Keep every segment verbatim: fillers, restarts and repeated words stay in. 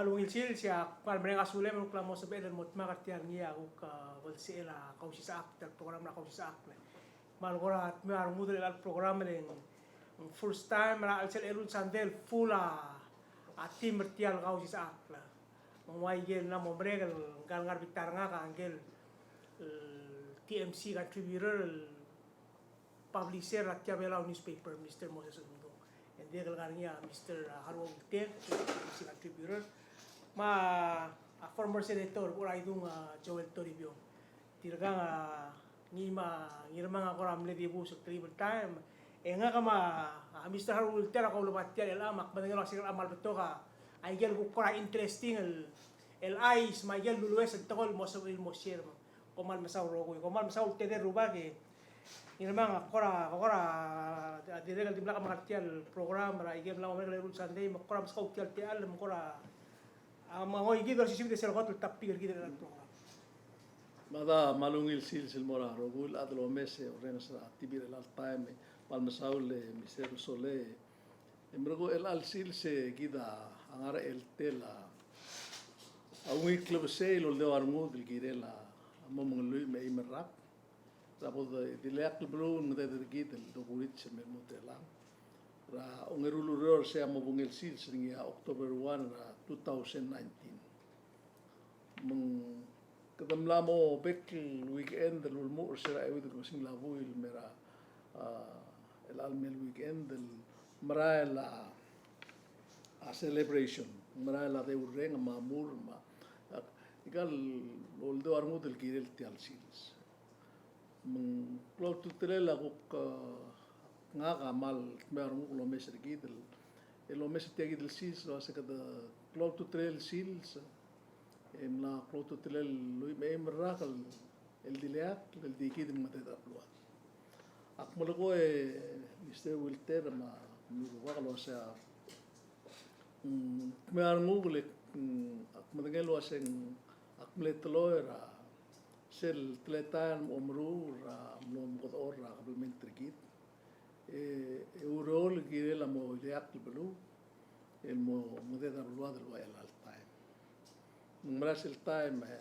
Ungil sils, e ak kmal mereng a sulem el kuk mo sebeched el mo dmak er tia el ngii a kuk, a, belsechel a Kausisechakl, tia el program er a Kausisechakl. Me a kora dmeu a rengud er chelecha el program el ng first time er a chelsel a eluu el sandei el full a, a team er tia el Kausisechakl. Me ng ua ikel mla mo merek el ngar, ngar er a bita er ngak a ngike el, el T M C contributor, el publisher er a tia Belau newspaper, Mister Moses Uludong. E ng dirrek el ngar er ngii a Mister Haruo Wilter, publishing contributor. Me a former senator, Uraidung, a, Joel Toribiong. Tirkang a ngii me a Ngirmang a kora mle dibus el tribal time. E ngak me a, a, Mister Haruo Wilter a koulebat tia el chelecha me ak medengei el uasei ng kmal betok a ikel kuk kora interesting el, el chais me a ikel lulues el tekoi el mo sebechir el mo share. Kom kmal mesaul el rokui, kom kmal mesaul el tedei el rubak e Ngirmang, ak kora, kora, a, dirrek el dimlak a ngar tia el program er a ikel mla mo merek el eluu el sandei, me ak kora meskau tia el techall, me ak kora, a, me ngoikid el osisiu e sel kot el topic er kid el program. Mada, kmal ungil sils el mo er a rokui el chad el omes e orrenges er a T V er chelecha el taem, e kmal mesaul e Mister Sole, e merekong el chelecha el sils e kid a ngar er a eltel a ungil klebesei el oldeu a rengud el kirel a mo mengelluich me a eim el rak er a bo de dileakl el beluu el mengedei er kid el dokurits el me lmuut er chelechang. Er a ongeru el ureor er sei a mo bungel sils er ngii a October one er a two thousand nineteen. Me ng kede mla mo bek el weekend el ulemuchel er se er a euid el kebesengil a buil el me er a, a, chelecha el mei el weekend el merael a, a celebration, merael a deurreng me a mur me a, a, ikal oldeu a rengud el kirel tia el sils. Me ng klou a ultutelel a kuk, a, ngak a kmal dmeu a renguk el omes er kid el, el omes er tia kid el sils el uase kede klou a ultutelel el sils, e mla klou a ultutelel el lluich me a eim el rak el, el dileakl, el di kid el mengedei er a beluad. Ak melekoi e Mister Wilter me a mle rubak el uase a, mm, dmeu a renguk el, mm, ak medengei el uase ng ak mle teloi er a sel teletael el mo omeruul er a mlo mekedechor er a kabelment er kid. E, e ureor el kirel a mo ileakl el beluu el mo mengedei er a beluad el ua chelecha el taem. Me ng mera sel taem, e,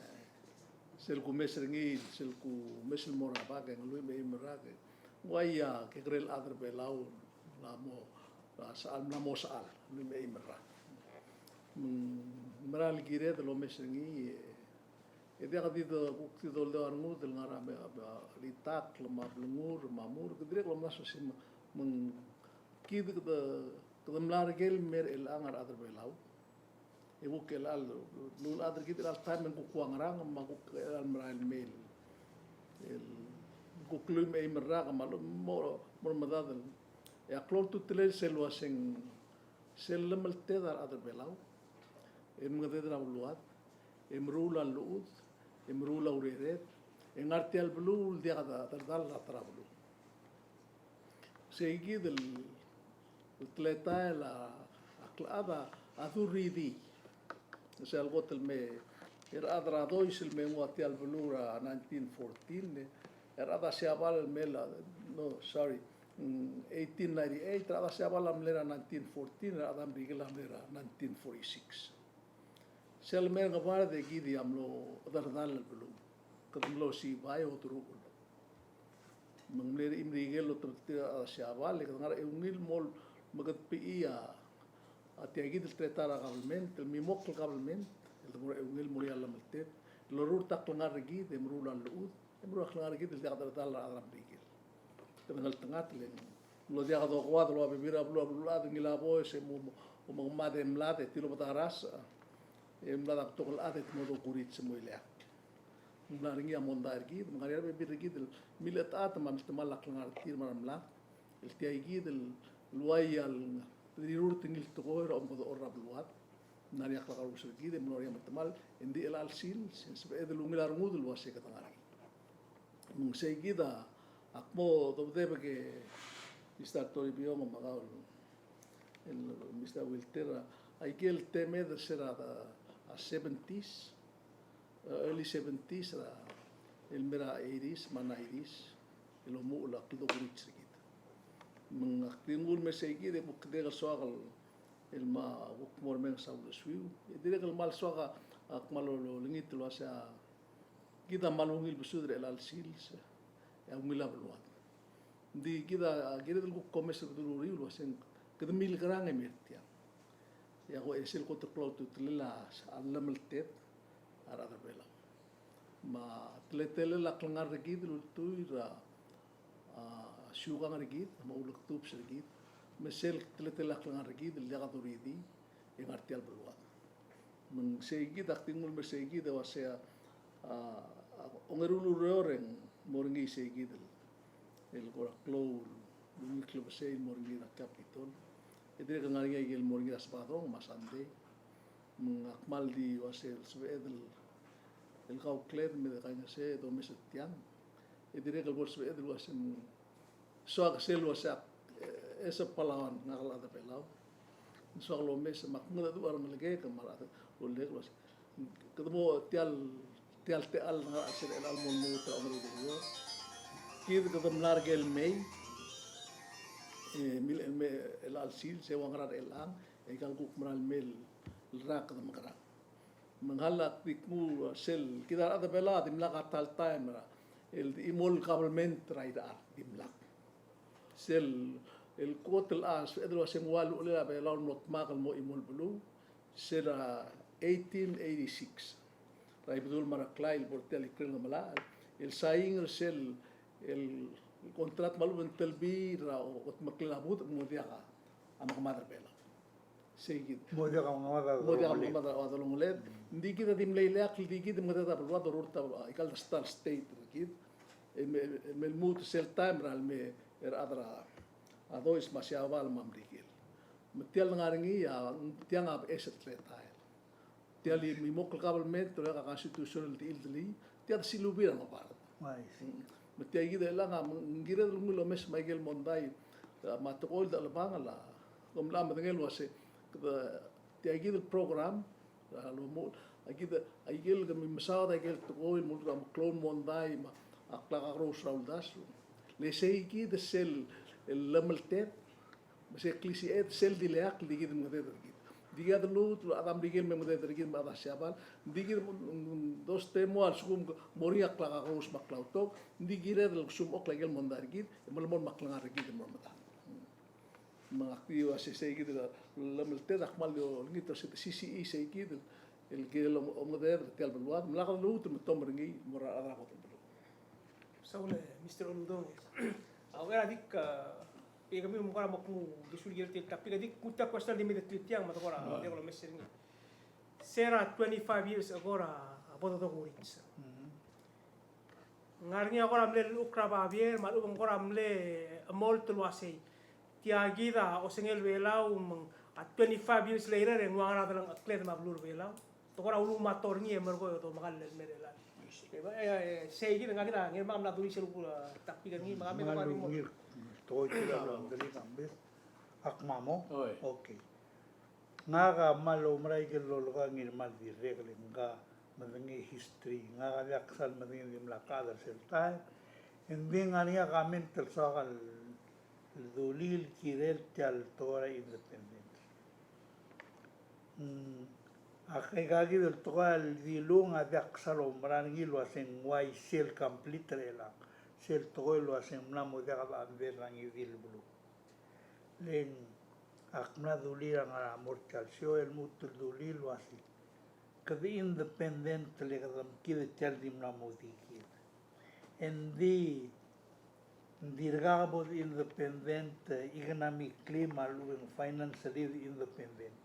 sel kumes er ngii, sel kumes el mo er a bak e ng lluich me a eim el rak, e ng uaia kekerei el chad er a Belau el mla mo, a, sechal, mla mo sechal, lluich me a eim el rak. Me ng mera el kired el omes er ngii, e, e diak di de kuk di doldeu a rengud el ngar er a me, me, chelitakl me a blengur me a mur, ke dirrek el omdasu el uase me ng kid kede, kede mla er ker el mer chelechang a rechad er a Belau. E kuk chelecha el, beluulechad er kid er chelecha el taem e ng kuk ua ngerang me a kuk chelecha el merael mei el, el kuk lluich me a eim el rak me a lechub mo, mo er medad el. E a klou a ultutelel sel uase ng sel llemelted a rechad er a Belau el mengedei er a beluad, e meruul a llechud, e meruul a urered, e ngar tia el beluu el diak de, de derdall er a ta er a beluu. Sei kid el, el teletael a, a klechad a, a durridii. Sei a le kot el me, e rechad er a Dois el me nguu a tia el beluu er a nineteen fourteen, e rechad er a Siabal el mei er a, no, sorry, mm, eighteen ninety-eight, rechad er a Siabal a mle er a nineteen fourteen, rechad er a Merikel a mle er a nineteen forty-six. Sel mer Ngebard e kid a mlo chederedall el beluu. Kede mlo sibai e oteruchel. Me ng mle er a Merikel el otebetir a Siabal, e kede ngar er a eungel el mo mekedebechii a, a tia kid el teletael a kabelment, el mimokl el kabelment, el de mo er a eungel el mo er ngii a llemelted, el loruul a klengar er kid, e meruul a llechud, e meruul a klengar er kid el diak derdall er a rechad er a Merikel. Kede ngeltengat el ng mlo diak dokoad el ua bebil er a beluu a beluulechad el ngilai a boes e mo, mo, mo mad e mlad e tilobed a rasech, e mlad a betok el chad e te mo dokurits e mo ileakl. Ng mla er ngii a mondai er kid, me ng ngar er ngii a rebebil er kid el milechetechat me a miltemall a klengar er tir me a remlak, el tia kid el uaia el rirurt er ngii el tekoi er a omekedechor er a beluad. Ng ngar er ngii a klekerous er kid e mlo er ngii a miltemall, e ng di chelecha el sils, e ng sebeched el ungil a rengud el uase kede ngar er ngii. Me ng sei kid a, ak mo dobedebek e Mister Toribiong me kau el, el Mister Wilter, a, aike el temed er se er a, a seventies, e, early seventies, er a, el mer a eighties me a nineties, el omuchel a kldokuriits er kid. Me ng ak di nguu el me sei kid e kuk dirrek el soak el el me kuk mo remenges a uldesuiu. E dirrek el kmal soak a, a kmal olengit el uasei kid a kmal ungil besudel er chelecha el sils e a ungil a beluad. Ng di kid a, a kired el kuk omes er kede uriul el uasei kede milekerang e mei er tiang. E a ko, e sel kot el klou a ultutelel a llemelted a rechad er Belau. Me a teletelel a klengar er kid el ultuil er a, a, siukang er kid, me a ulekdubs er kid, me sel teletelel a klengar er kid el diak a doridii e ngar tia el beluad. Me ng sei kid a kdingmul me sei kid e uasei a, a, ongeru el ureor e ng mo er ngii sei kid el, el kora klou el ungil klebesei el mo er ngii er a Capitol. E dirrek el ngar er ngii a ikel mo er ngii er a Sabadong me a Sunday. Me ng kmal di uasei el sebeched el, el kaukled me de kaingeseu e domes er tiang. E dirrek el bo el sebeched el uasei ng soak sel uasei ak, e, as a Palauan, ngak el chad er Belau. Ng soak el omes me ak mengedecheduch a rengelekek me a rechad el uasei kede mo tia el, tia el techall el ngar er a chelsel chelecha el mo lmuut er a ongeru el ureor. Kid kede mla er ker el mei, e, mil, el mei er chelecha el sils, se ua ngera er chelechang, e ikal kuk mera el mei el rak kede mekerang. Me ng kmal di kmu sel, kid a rechad er Belau a dimlak a ta el taem er a, el di chimo el government er a irechar, dimlak. Sel, el kot el a, sebeched el uasei ng ua uchelel a Belau el mlo dmak el mo chimo el beluu, se er a eighteen eighty-six. Er a Ibedul me a Reklai el bo er tia el ikrel Ngemelachel, el saing er sel, el contract me a lechub e ng telbiil er a, o, otmeklel a budech, mo diak a, a mekemad er Belau. Sei kid. Mo diak a mekemad a, mo diak a mekemad a delongeled. Ng di kid a di mle ileakl, di kid me kede ta beluad, orurt a, ikal ta el state er kid. E me, e me lmuut sel taem er a le me, er a chad er a Dois me a Siabal me a Merikel. Me tia el ngar er ngii a, tiang a beches el teletael. Tia el mimokl el government, te okiu a constitution el di childelii, tia a desilubii er a ngebard. Uaisei. Mm. Me tia kid el chelechang a, ng kired el ungil omes me a ikel mondai, a, me a tekoi el dechelebangel a, kom mla medengei el uasei, kede, tia kid el program, a, lomuchel, a kid, a ikel kemiu mesaod a ikel tekoi el mo, a, meklou el mondai, me a klekakerous er a uldasu. Le sei kid sel, el llemelted, me se klisichel sel dileakl el di kid mengeded er kid. Di kid a lmuut, a chad er a Merikel me mengeded er kid me a chad er a Siabal, di kid, mm, doste mo a lsekum mo er ngii a klekakerous me a klautok, di kired el kusumechokl a ikel mondai er kid, e melemolem a klengar er kid el mo er medad. Me ak di uasei sei kid el llemelted, ak kmal di olengit el uasei sei kid el, el kirel omengeded er tia el beluad, me lak lmuut el me tomall er ngii el mo er a rechad er a kot el beluu. Saul, e, Mister Uludong. A, uchei er a dik, a, e kemiu me kora mo kmu uldesuel kirel tia el topic, e dik kuk tia el question el di mei er tiang me te kora, a, di kora omes er ngii. Se er a twenty-five years ago er a, a, bo dodengei a Orange. Mhm. Ng ngar er ngii a kora mle llechukl er a babier, me a lechub e ng kora mle chemolt el uasei tia kid a osengel Belau me ng a twenty-five years later e ng ua ngera a delengchekled me a beluu er Belau. Te kora uluumator er ngii e merekong e domekall el mei er chelechang. E, e, e, sei kid, ngak kid a, ngak a mla dulii sel kuk, a, topic er ngii, me kemiu me kora di mo. Tekoi tia el bla mdelik a mbes. Ak mo mo? Oi. Okay. Ngak a kmal oumera ikel lolekoi a ngii el kmal dirrek el ngka medengei history. Ngak a diak ksal medengei el dimlak a chad er sel taem. Engdi ng ngar er ngii a comment el soak el dulii el kirel tia el tekoi er a independence. Mm, a kaikakid el tekoi el dilung a diak ksal oumera er ngii el uasei ng uaisei el complete er chelechang. Sel tekoi el uasei ng mla mo diak a chad er a ngii di el beluu. Le ng ak mla dulii er a ngar er a mo er tia el show el lmuut el dulii el uasei kede independent le kede mekid tia el di mla mo di kid. Engdi ng dirkak bo de independent, e, economically me a lechub e ng financially de independent.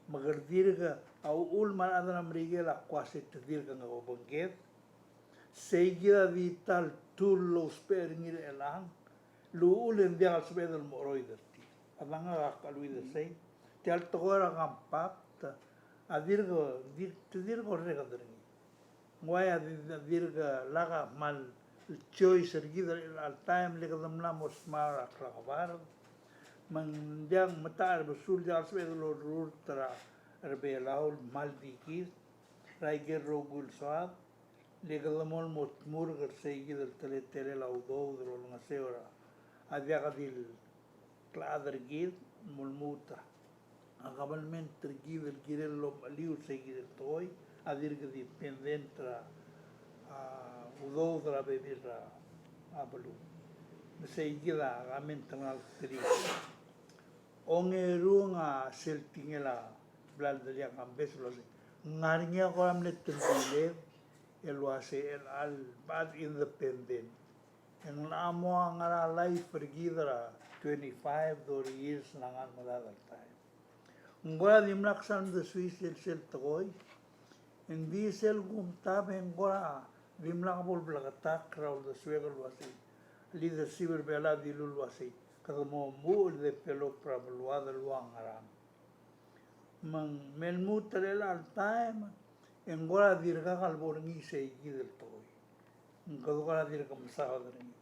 Me kede dirk a uchul me a rechad er a Merikel a kmo uasei te dirk ngak obengked. Sei kid a di ta el tool el ousbech er ngii er chelechang. El uchul e ng diak el sebeched el mo cheroid er tir. A dang a kuk a lmuut er sei. Tia el tekoi er a compact a dirk, dirk, te dirk orreked er ngii. Ng uai a di, dirk lak a kmal choice er kid er chelecha el taem le kede mla mo smart er a klakebar. Me ng diak, me te er a besul diak el sebeched el orrurt er a, er a Belau el kmal di kid er a ikel rokui el soad. Le kede mo el mo tmurk er sei kid el teletelel a udoud el olengeseu er a diak di el klechad er kid el mo lmuut a a government er kid el kirel el omecheliu er sei kid el tekoi, a dirk dependent er a, a, udoud er a bebil er a, a beluu. Me sei kid a government er ngak el terir. Ongerung a sel tekingel a bla ledelia Kambes el uasei, ng ngar er ngii a kora mle tebdiled el uasei el chelecha el bad independent. E ng locha mo ngar er a life er kid er a twenty-five, thirty years el ngar er a medad el taem. Ng kora dimlak sal mdesuii sel, sel tekoi. Ng di sel kumtab e ng kora dimlak bo lebleketakl er a uldesuek el uasei, leadership er Belau a dilu el uasei, kede mo omuchel el develop er a beluad el ua ngerang. Me ng, me lmuut er chelecha el taem, e ng kora dirkak el bo er ngii sei kid el tekoi. Ng kede kora dirk mesaod er ngii.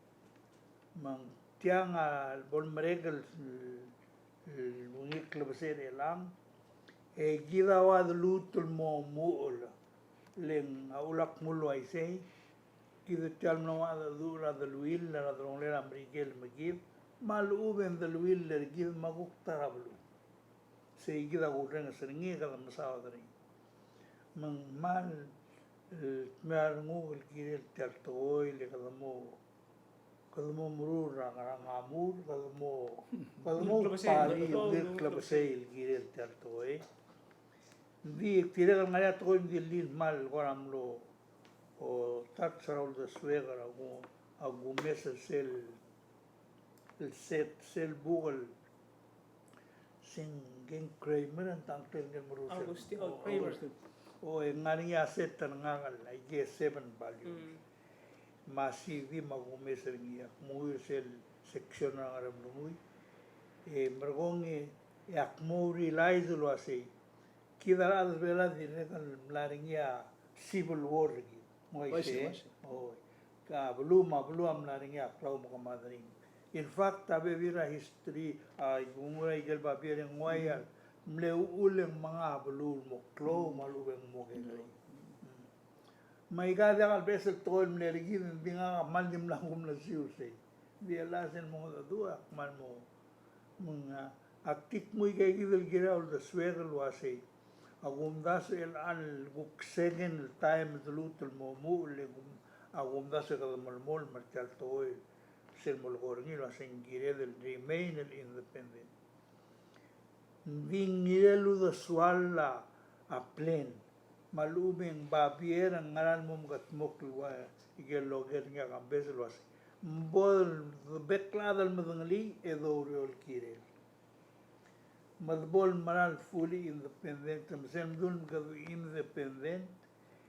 Me ng tiang a bo lemerek el, el ungil klebesei er chelechang, e kid a ua de luut el mo omuchel, le ng a ulak mul uaisei, kid tia el mla ua de, de, er a deleuill er a delongelel a Merikel me kid, me a lechub e ng deleuill er kid me a kuk ta er a beluu. Sei kid a kurrenges er ngii e kede mesaod er ngii. Me ng kmal, e, dmeu a renguk el kirel tia el tekoi, le kede mo, kede mo meruul er a ngerang a mur, kede mo, kede mo pari, ungil klebesei el kirel tia el tekoi. Ng di, tirke el ngar er ngii a tekoi, ng di le kmal kora mlo, o, touch er a uldesuek er a ku, a kumes er sel, el set, sel buk el Sengkeng Kramer, ng tang tel ngel meruul sel. Augustine, o, Kramer. O, e ng ngar er ngii a set er ngak el, I guess, seven volumes. Mm. Me a C D me a kumes er ngii, ak menguiu er sel section er a Ngeremlengui. E merekong e, e ak mo realize el uasei, kid a rechad er Belau a dirrek el mla er ngii a civil war er kid. Ng uaisei, uaisei. Oi. Ka beluu me a beluu a mla er ngii a klaumekemadring. In fact, a bebil er a history, a, kung ua ikel babier e ng uai a mle uchul e ng menga a beluu el mo klou me a lechub e ng mo kekerei. Mm. Me aika a diak el beches el tekoi el mle er kid, ng di ngak a kmal dimlak kumlesiu er sei. Di el chelsel mo mengedecheduch, ak kmal mo Me ng, a, ak di kmu aika kid el kirel a uldesuek el uasei, a kumdasu er chelecha el kuk second el taem el deluut el mo omuchel, le kum, a kumdasu e kede melemolem er tia el tekoi sel molekoi er ngii el uasei ng kired el remain el independent. Ng di ng kirel uldesuall a, a plan. Me a lechub e ng babier a ngera el mo mekedmokl el ua ikel oker er ngii a Kambes el uasei, me bo el bek el chad el medengelii e doureor el kirel. Me de bo el mera el fully independent, me sel mdu el kede independent.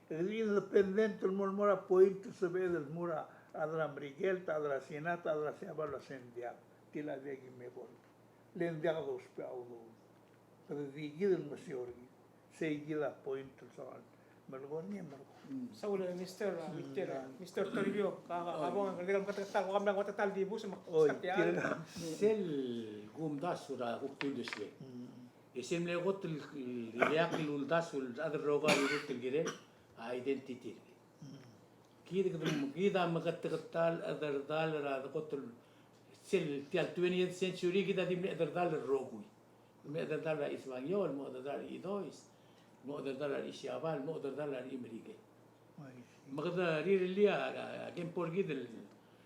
E kede independent el mo, mo er a point el sebeched el mo er a rechad er a Merikel, te chad er a Sina, te chad er a Siabal el uasei ng diak, tia el diak ki me bo. Le ng diak dousbech a udoud. Kede di kid el mesiou er kid. Sei kid a point el soal. Melekoi e melekoi. Mm. Saul, Mister, uh, Mister, uh, Mister Toribio, ka, ka, ka bong, kede meketeketang, ko kemam meketeketang el dibus, me oi, tirka. Sel kumdasu er a kuk uldesuek. Mm. E sel mle kot el, el ileakl el uldasu el chad el rokui a lmuut el kirel, a identity er kid. Mm. Kid, kid a meketeketang el chederedall er a kot el, sel tia el twentieth century, kid a di mle chederedall el rokui. Mo chederedall er a Isbangiol, mo chederedall er a Idois, mo chederedall er a Isiabal, mo chederedall er a Imerikel. Me kede rirellii a, a, a kempo er kid el,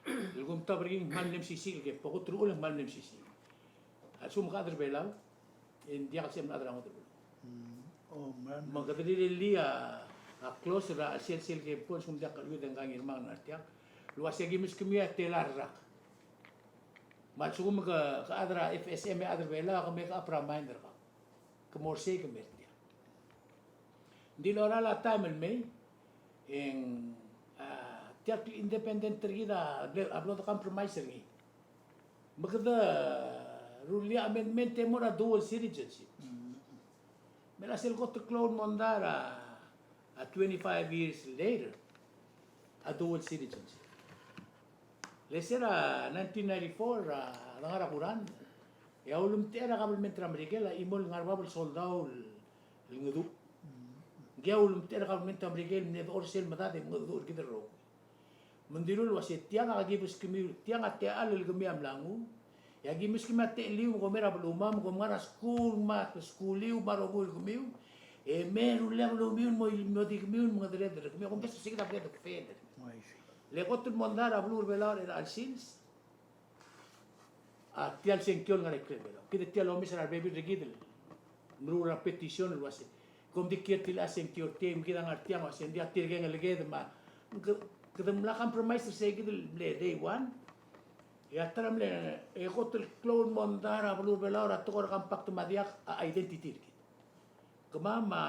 el kumtab er ngii, ng kmal mle mesisiich el kempo, kot el uchul e ng kmal mle mesisiich. A lsekum ke chad er Belau, e ng diak el sebechem el chad er a ngodech el beluu. Mm. Oh, man. Me kede rirellii a, a clause er a chelsel sel kempo, a lsekum diak el chuiued e ngka a ngirmang el ngar tiang, el uasei aki meskemiu a tela el rak. Me a lsekum ke, ke chad er a F S M e chad er Belau, ke mei ke upper mind er kau. Ke mo er sei, ke mer tiang. Ng di lorael a taem el mei, e ng, a, tia el independent er kid a, a blo de compromise er ngii. Me kede rullii a amendment e mo er a dual citizenship. Mm. Me a sel kot el klou el mondai er a, a twenty-five years later, a dual citizenship. Le se er a nineteen ninety-four, a, a dengar er a kuran, e a ulemtechei er a kabelment er a Merikel a chimo el ngar er a bab el soldau el, el Ngcheduch. Ngii a ulemtechei er a kabelment er a Merikel el mle dechor er sel medad e mngedecheduch er kid el rokui. Me ng dilu el uasei tiang a kebeskemiu, tiang a techall el kemiu a mla nguu, E aki meskemiu a techelliu me kom er a belumam, kom ngar er a skuul, me a skuliu, me a rokui er kemiu, e me rullii a belumiu el mo, mo di kemiu el mengedereder er kemiu, kom di se kid a bla dekfel. Le kot el mondai er a beluu er a Belau er chelecha el sils a tia el sengkio el ngar er a ikrel Belau. Kid a tia el omes er a rebebil er kid el meruul er a petition el uase kom di kiei er tia el sengkio er tia, me kid a ngar tiang, uase ng diak tirke el ngeleked me a, ke-, kede mla compromise er se kid el mle day one. E a ta er a mle, e kot el klou el mondai er a beluu er a Belau er a tekoi er a compact me a diak a identity er kid. Kemam a,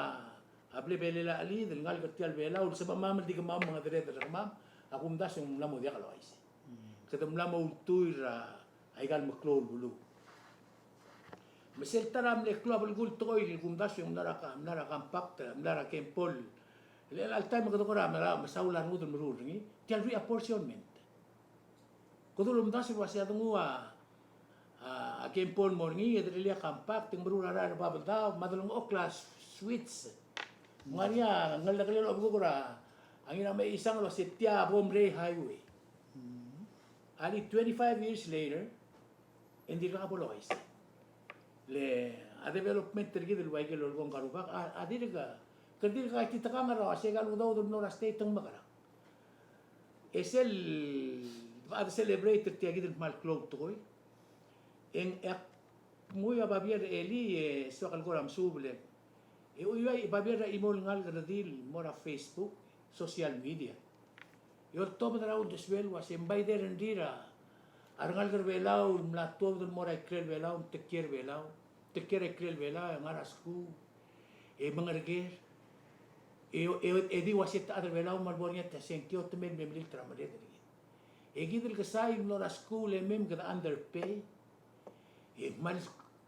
a ble belel a chelid el ngalek er tia el Belau, el sebechemam el di kemam mengedereder er kemam, a kumdasu e ng mla mo diak el uaisei. Kede mla mo ultuil er a, aika el meklou el beluu. Me sel ta er a mle klou a belkul tekoi el kumdasu e ng mla er a ka-, mla er a compact, mla er a Kempol. El, el, el taem e kede kora mla mesaul a rengud el meruul er ngii, tia el reapportionment. Kede ulemdasu el uase a denguu a, a, a Kempol el mo er ngii, e derellii a compact, e ng meruul a rael er a Babeldaob, me a delengchokl a switch. Ng ngar er ngii a ngeldekelel a obekuk er a, a Ngiramechiisang el uase tia a Bomrei Highway. A di twenty-five years later, e ng dirkak bo loisei. Le a development er kid el ua ikel lolekoi ngka el rubak, a, a dirk, kede dirk a titekangel er a uase aika el udoud el mlo er a state ng mekerang. E sel, a de celebrate er tia kid el kmal klou el tekoi. E ng, e ak mui a babier er a elii, e soak el kora mesuub el, e ui a babier er a chimo el ngalek el redil el mo er a Facebook, social media. E oltobed er a uldesuel el uase ng bai derengrir a rengalek er a Belau el mla tuobed el mo er a ikrel Belau, me te kiei er a Belau, te kiei er a ikrel Belau, e ngar er a skuul, e mengereker, e, e, e di uase te chad er a Belau me a lebo er ngii a ta sengkio, te mei el me melilt er a merreder er kid. E kid el kesai el mlo er a skuul e mei me kede underpay, e kmal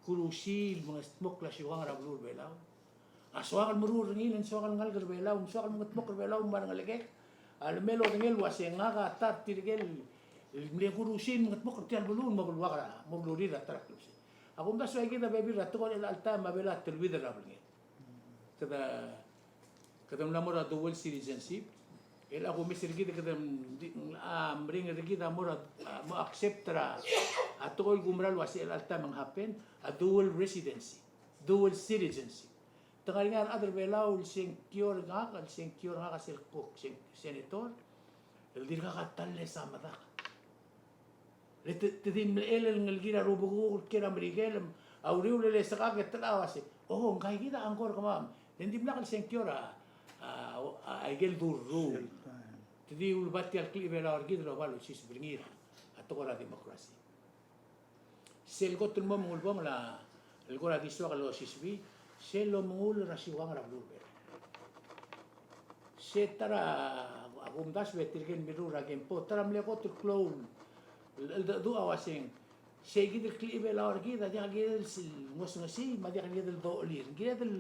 kurusiil el mengedmokl a siukang er a beluu er a Belau. A soak el meruul er ngii, le ng soak el ngalek er a Belau, ng soak el mengedmokl er a Belau me a rengelekek. A lemei el odengei el uase ngak a ta er tirke el mle kurusiil el mengedmokl er tia el beluu el mo beluak er a, mo belurir er a ta er a klebesei. A kumdasu e kid a bebil er a tekoi er chelecha el taem a Belau a teleuid er a belngel. Kede, kede mla mo er a dual citizenship. El a kumes er kid, kede m-, di-, a meringel er kid a mo er a, a mo accept er a, a tekoi el kumera el uase chelecha el taem ng happen, a dual residency, dual citizenship. Te ngar er ngii a rechad er a Belau el sengkio er ngak, el sengkio er ngak a sel kuk sen-, senator, el dirkak a ta el lesa medak. Le te, te di mlechell el ngelekir a rubekuk el kiei er a Merikel, a uriul e le sekak e te locha uase, o, ngka kid a ngkor kemam. Le ng dimlak el sengkio er a, a, a, aike el durruul. Te di uleba tia el klechibelau er kid el oba losiseb er ngii er a tekoi er a democracy. Sel kot el mo mengulebongel a el kora di soak el osisebii, sel omengull er a siukang er a beluu er a Belau. Se ta er a kumdasu e tirke el mirruul er a Kempo, ta er a mle kot el klou el, el cheldecheduch a uaseng, sei kid el klechibelau er kid a diak kid el s-, ngosengesii, me a diak kid el dochelir, ng kired el,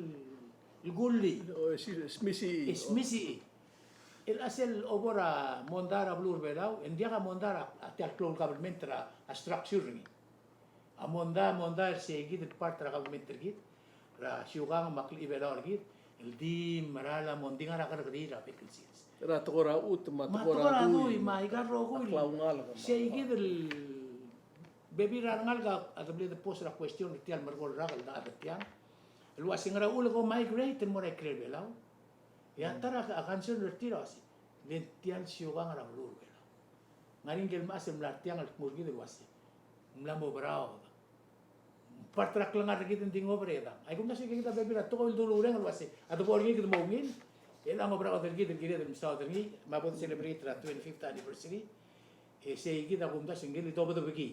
el kullii. O, e si-, smisichii. E smisichii. El a sel obo er a mondai er a beluu er a Belau, e ng diak a mondai er a, a tia el klou el government er a, a structure er ngii. A mondai, a mondai er sei kid el part er a government er kid, er a siukang me a klechibelau er kid, el di mera el mo ng di ngar er a kerrekeriil er a bek el sils. Er a tekoi er a chutem me a tekoi er a dui, me a ika el rokui. A klaungalek, me a sei kid el bebil er a rengalek a, a de mle de pose er a question er tia el merekong el rak el dechad er tiang. El uaseng ngera uchul e ko migrate el mo er a ikrel Belau. E a ta er a, a concern er tir a uasei, le ng tia el siukang er a beluu er a Belau. Ng ngar er ngii a mechas el mla er tiang el kmo er kid el uasei, ng mla mo oberaod. Part er a klengar er kid e ng di ng oberedang. Ai kumdasu e kid a bebil er a tekoi el dulu el reng el uasei, a debo er ngii kede mo ungil, e ng oberaod er kid el kired el mesaod er ngii, me a bo de celebrate er a twenty-fifth anniversary, e sei kid a kumdasu e ng kirel dobedebekii.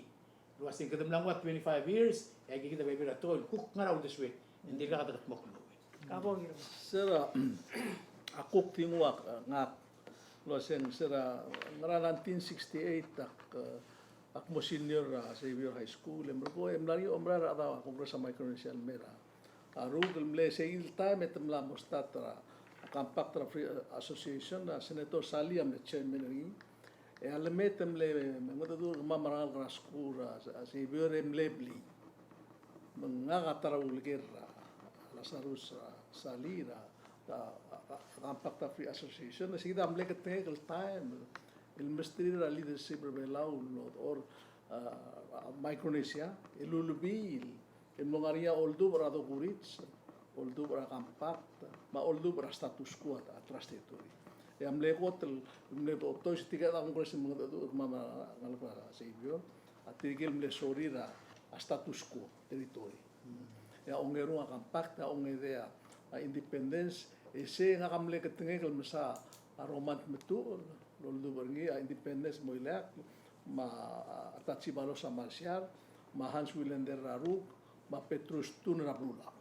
El uaseng kede mla nguu a twenty-five years, e aika kid a bebil er a tekoi el kuk ngar er a uldesuek, e ng dirkak a dekedmokl el mo. Ka bo ngii. Sera, a kuk di nguu a ngak, el uaseng sera, ngar er a nineteen sixty-eight ak, ak mo senior er a Xavier High School, e merekong, e mla er ngii a omerael er a chedaol a Congress er a Micronesia el mei er a a ruk el mle sei el taem e te mla mo start er a compact er a Free Association, a Senator Salii a mle chairman er ngii. E a lemei e te mle mengedecheduch er kemam a rengalek er a skuul er a, a Xavier e mle blil. Me ngak a ta er a uleker er a Lazarus, a Salii er a, a, a, a compact er a Free Association. E sei kid a mle ketengek el taem el mesterir a leadership er a Belau el mo dechor, a, a Micronesia, el ulebiil, el mlo ngar er ngii a oldubech er a Dokurits, oldubech er a Compact, me a oldubech er a status quo a Trust Territory. E a mle kot el mle bo-, obtois tirke el Congress el mengedecheduch er kemam er a ngalek er a Xavier, a tirke el mle sorir a, a status quo territory. E a ongerung a Compact, a ongedei a, a independence, e sei ngak a mle ketengek el mesa a Roman Tmetuchl, el oldubech er ngii a independence mo ileakl, me a Tachibalos a Marshall, me a Hans Wilander er a Ruk, me a Petrus Thun er a Belulau.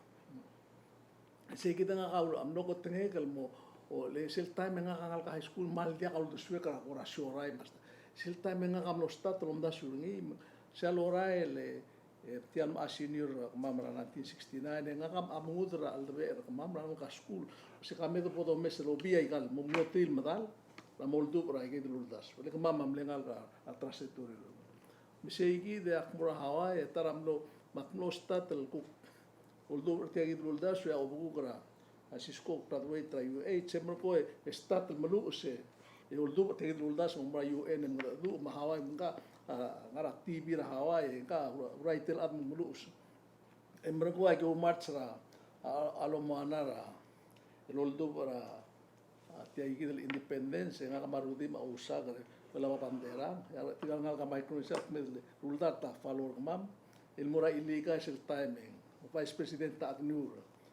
Sei kid e ngak a ul-, a mlo ketengek el mo, o, le sel taem e ngak a ngalek er a high school, me ng diak a uldesuek er a kora siorai, me a sta-, sel taem e ngak a mlo start el omdasu er ngii, sel orael e, e, tia el mla senior er kemam er a nineteen sixty-nine, e ngak a mengud er a cheldebechel er kemam er a ngalek er a skuul. Se ka me de bo domes el obii aika el mo mlo tir el medal, er a mo oldubech er aike el uldasu. Le kemam a mle ngalek er a Trust Territory. Me sei kid e ak mo er a Hawaii, e ta er a mlo, me ak mlo start el kuk oldubech er tia kid el uldasu, e a obekuk er a a Cisco graduate er a U H, e merkong e start el meluches e oldubech er tia kid el uldasu me ng mo er a U N e mengedecheduch me a Hawaii me ngka, a, ngar er a T V er a Hawaii, e ngka, ura-, urael el chad me ng meluches. E merkong e aki oumarch er a, a, a Ala Moana er a, el oldubech er a, a, tia kid el independence, e ngak me a Rudi me a Usak er a, el a bandera, e a, tirka el ngalek er a Micronesia, me el, el uldasu a follow er kemam, el mo er a Ilikai sel taem e ng Vice President a Agnew,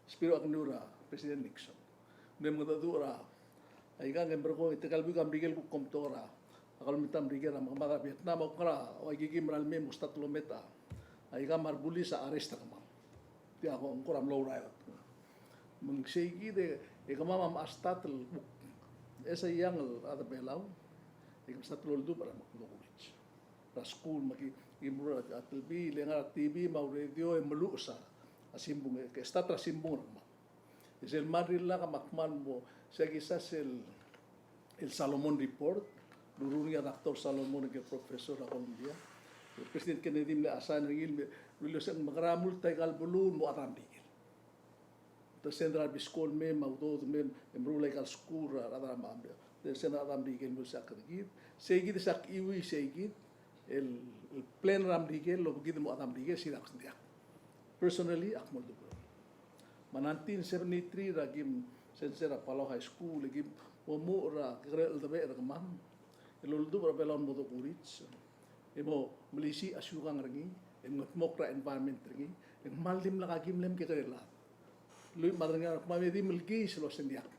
Spiro Agnew er a President Nixon. Me mengedecheduch er a, aika e ng merkong e tirka el buik a Merikel kuk kom betok er a, a kabelment er a Merikel er a mekemad er a Vietnam, a kuk ngar er a, ua ikikim er a lemei e mo start el omet a, aika me a rebulis a arrest er kemam. Tia ko, ng kora mlo urael. Me ng sei kid e, e kemam a mla start el kuk, e sei a young el chad er a Belau, e kemam a start el oldubech er a Mekmokulich. Er a skuul me ki, ki meruul a telbiil, e ngar er a T V me a radio, e meluches a, a simbung, e ke start er a simbung er kemam. E sel mle rirellak me ak kmal mo, se aki sa sel, el Salomon Report, el urur er ngii a Doctor Salomon, ngike el professor er a Columbia. E President Kennedy a mle assign er ngii el me, el ua se ng mekera mult aika el beluu el mo chad er a Merikel. Te send er a Biscol me, me a udoud me, e meruul aika el skuul er a rechad er a Merikel. Te send er a rechad er a Merikel el mo se ak er kid. Sei kid, se ak chiuii sei kid, el, el plan er a Merikel, el obengkid el mo chad er a Merikel, se ak diak. Personally, ak mo oldubech. Me a nineteen seventy-three er a kim sensei er a Palau High School, e kim omuchel er a kekerei el cheldebechel er kemam el oldubech er a Belau el mo Dokurits, e mo melisiich a siukang er ngii, e mengedmokl er a environment er ngii, e ng kmal dimlak a kim el mle kekerei el chad. Lluich me a tedei el ngar er kemam e di melkiis el ua se ng diak.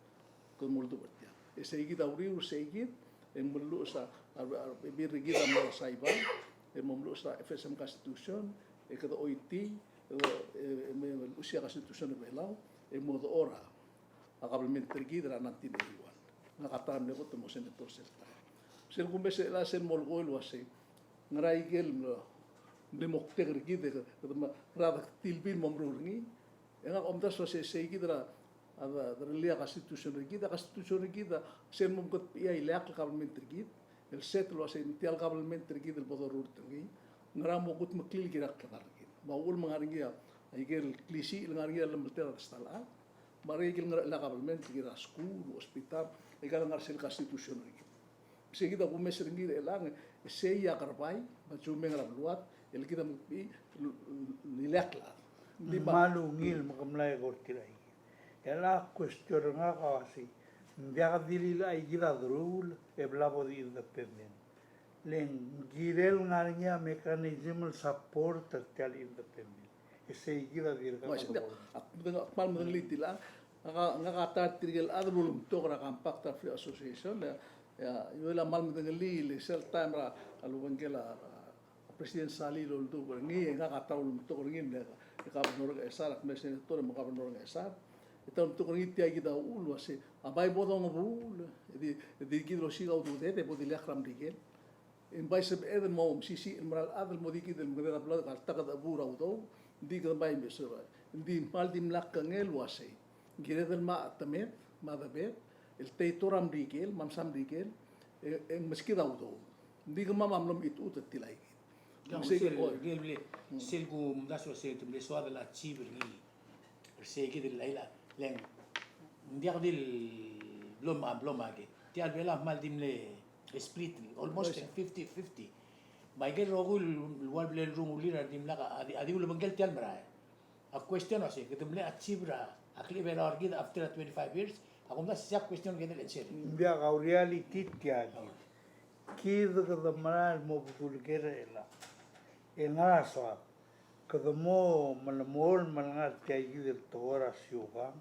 Kede mo oldubech er tiang. E sei kid a uriul, sei kid, e ng meluches a, a, a, bebil er kid a mo er a Saipan, e mo meluches er a F S M Constitution, e kede choitii, e, e, e me, me luchesii a Constitution er a Belau, e mo dechor a, a kabelment er kid er a nineteen eighty-one. Ngak a ta er a mle kot el mo senator sel taem. Sel kumes er chelechang sel molekoi el ua sei, ngera ikel mle, mle moktek er kid, e kede me, ngera de tilbir el mo meruul er ngii, e ngak a omdasu el ua se sei kid er a, a, de, de rullii a Constitution er kid, a Constitution er kid a sel mo mengketbechii a ileakl el kabelment er kid, el set el ua se ng tia el kabelment er kid el bo dorurt er ngii, ngera mo kudmeklii el kirel a klengar er kid. Me a uchul me ng ngar er ngii a, a ikel klisiich el ngar er ngii a llemeltel a ta el chad, me a ikel ngar er a kabelment er kid er a skuul, hospital, aika el ngar er sel Constitution er kid. Sei kid a kumes er ngii er chelechang, e sei a kerebai, me a chumeng er a beluad, el kid a mekbechii, el, el, el ileakl el chad. Ng di me a kmal ungil me ke mla eko er tir a ikid. E a question er ngak a ua sei, ng diak di lilia ikid a deruul, e bla bo di independent. Le ng kirel ngar er ngii a mechanism el support er tia el independent. E sei kid a dirk. Ua, sei kid a, ak, ak kmal medengelii tia el, ngak a, ngak a ta er tirke el chad el ulemtok er a Compact er a Free Association, e, e, a Ioel a kmal medengelii, le sel taem er a, a lobengkel a, a President Salii el oldubech er ngii, e ngak a ta el ulemtok er ngii, le, e Governor Ngchesar, ak mle senator, e me a Governor Ngchesar. E ta el ulemtok er ngii tia kid a uchul, ua sei, a bai bo dongebuul, e di, e di kid el osiik a ududed, e bo di ileakl er a Merikel. E ng bai sebeched el mo mesisiich el mera el chad el mo di kid el mengedei a beluad el ta kede chebuul er a udoud, ng di kede bai mesebechir. Ng di kmal dimlak kengei el ua sei. Ng kired el mei a chetemed, me a debed, el teito er a Merikel, me a msa Merikel, e, e ng meskid a udoud. Ng di kemam a mlo mechitechut er tia el ikid. Ng sei sel, kid, oi. Sel, sel kumdasu sel te mle soad el achieve er ngii. Er sei kid el lailai, le ng diak di el blo-, blo-, mle. Tia el Belau a kmal di mle split, almost fifty fifty. Me aike el rokui el ua le bla el rungul er a dimlak a di, a di ulebengkel tia el merael. A question a sei, kede mle achieve er a klebelau er kid after a twenty-five years, a kumdasu e sei a question el kede answer. Ng diak a reality tia kid. Kid kede merael el mo bedul ker er chelechang. E ngar er a soad. Kede mo melemolem el ngar tia kid el tekoi er a siukang.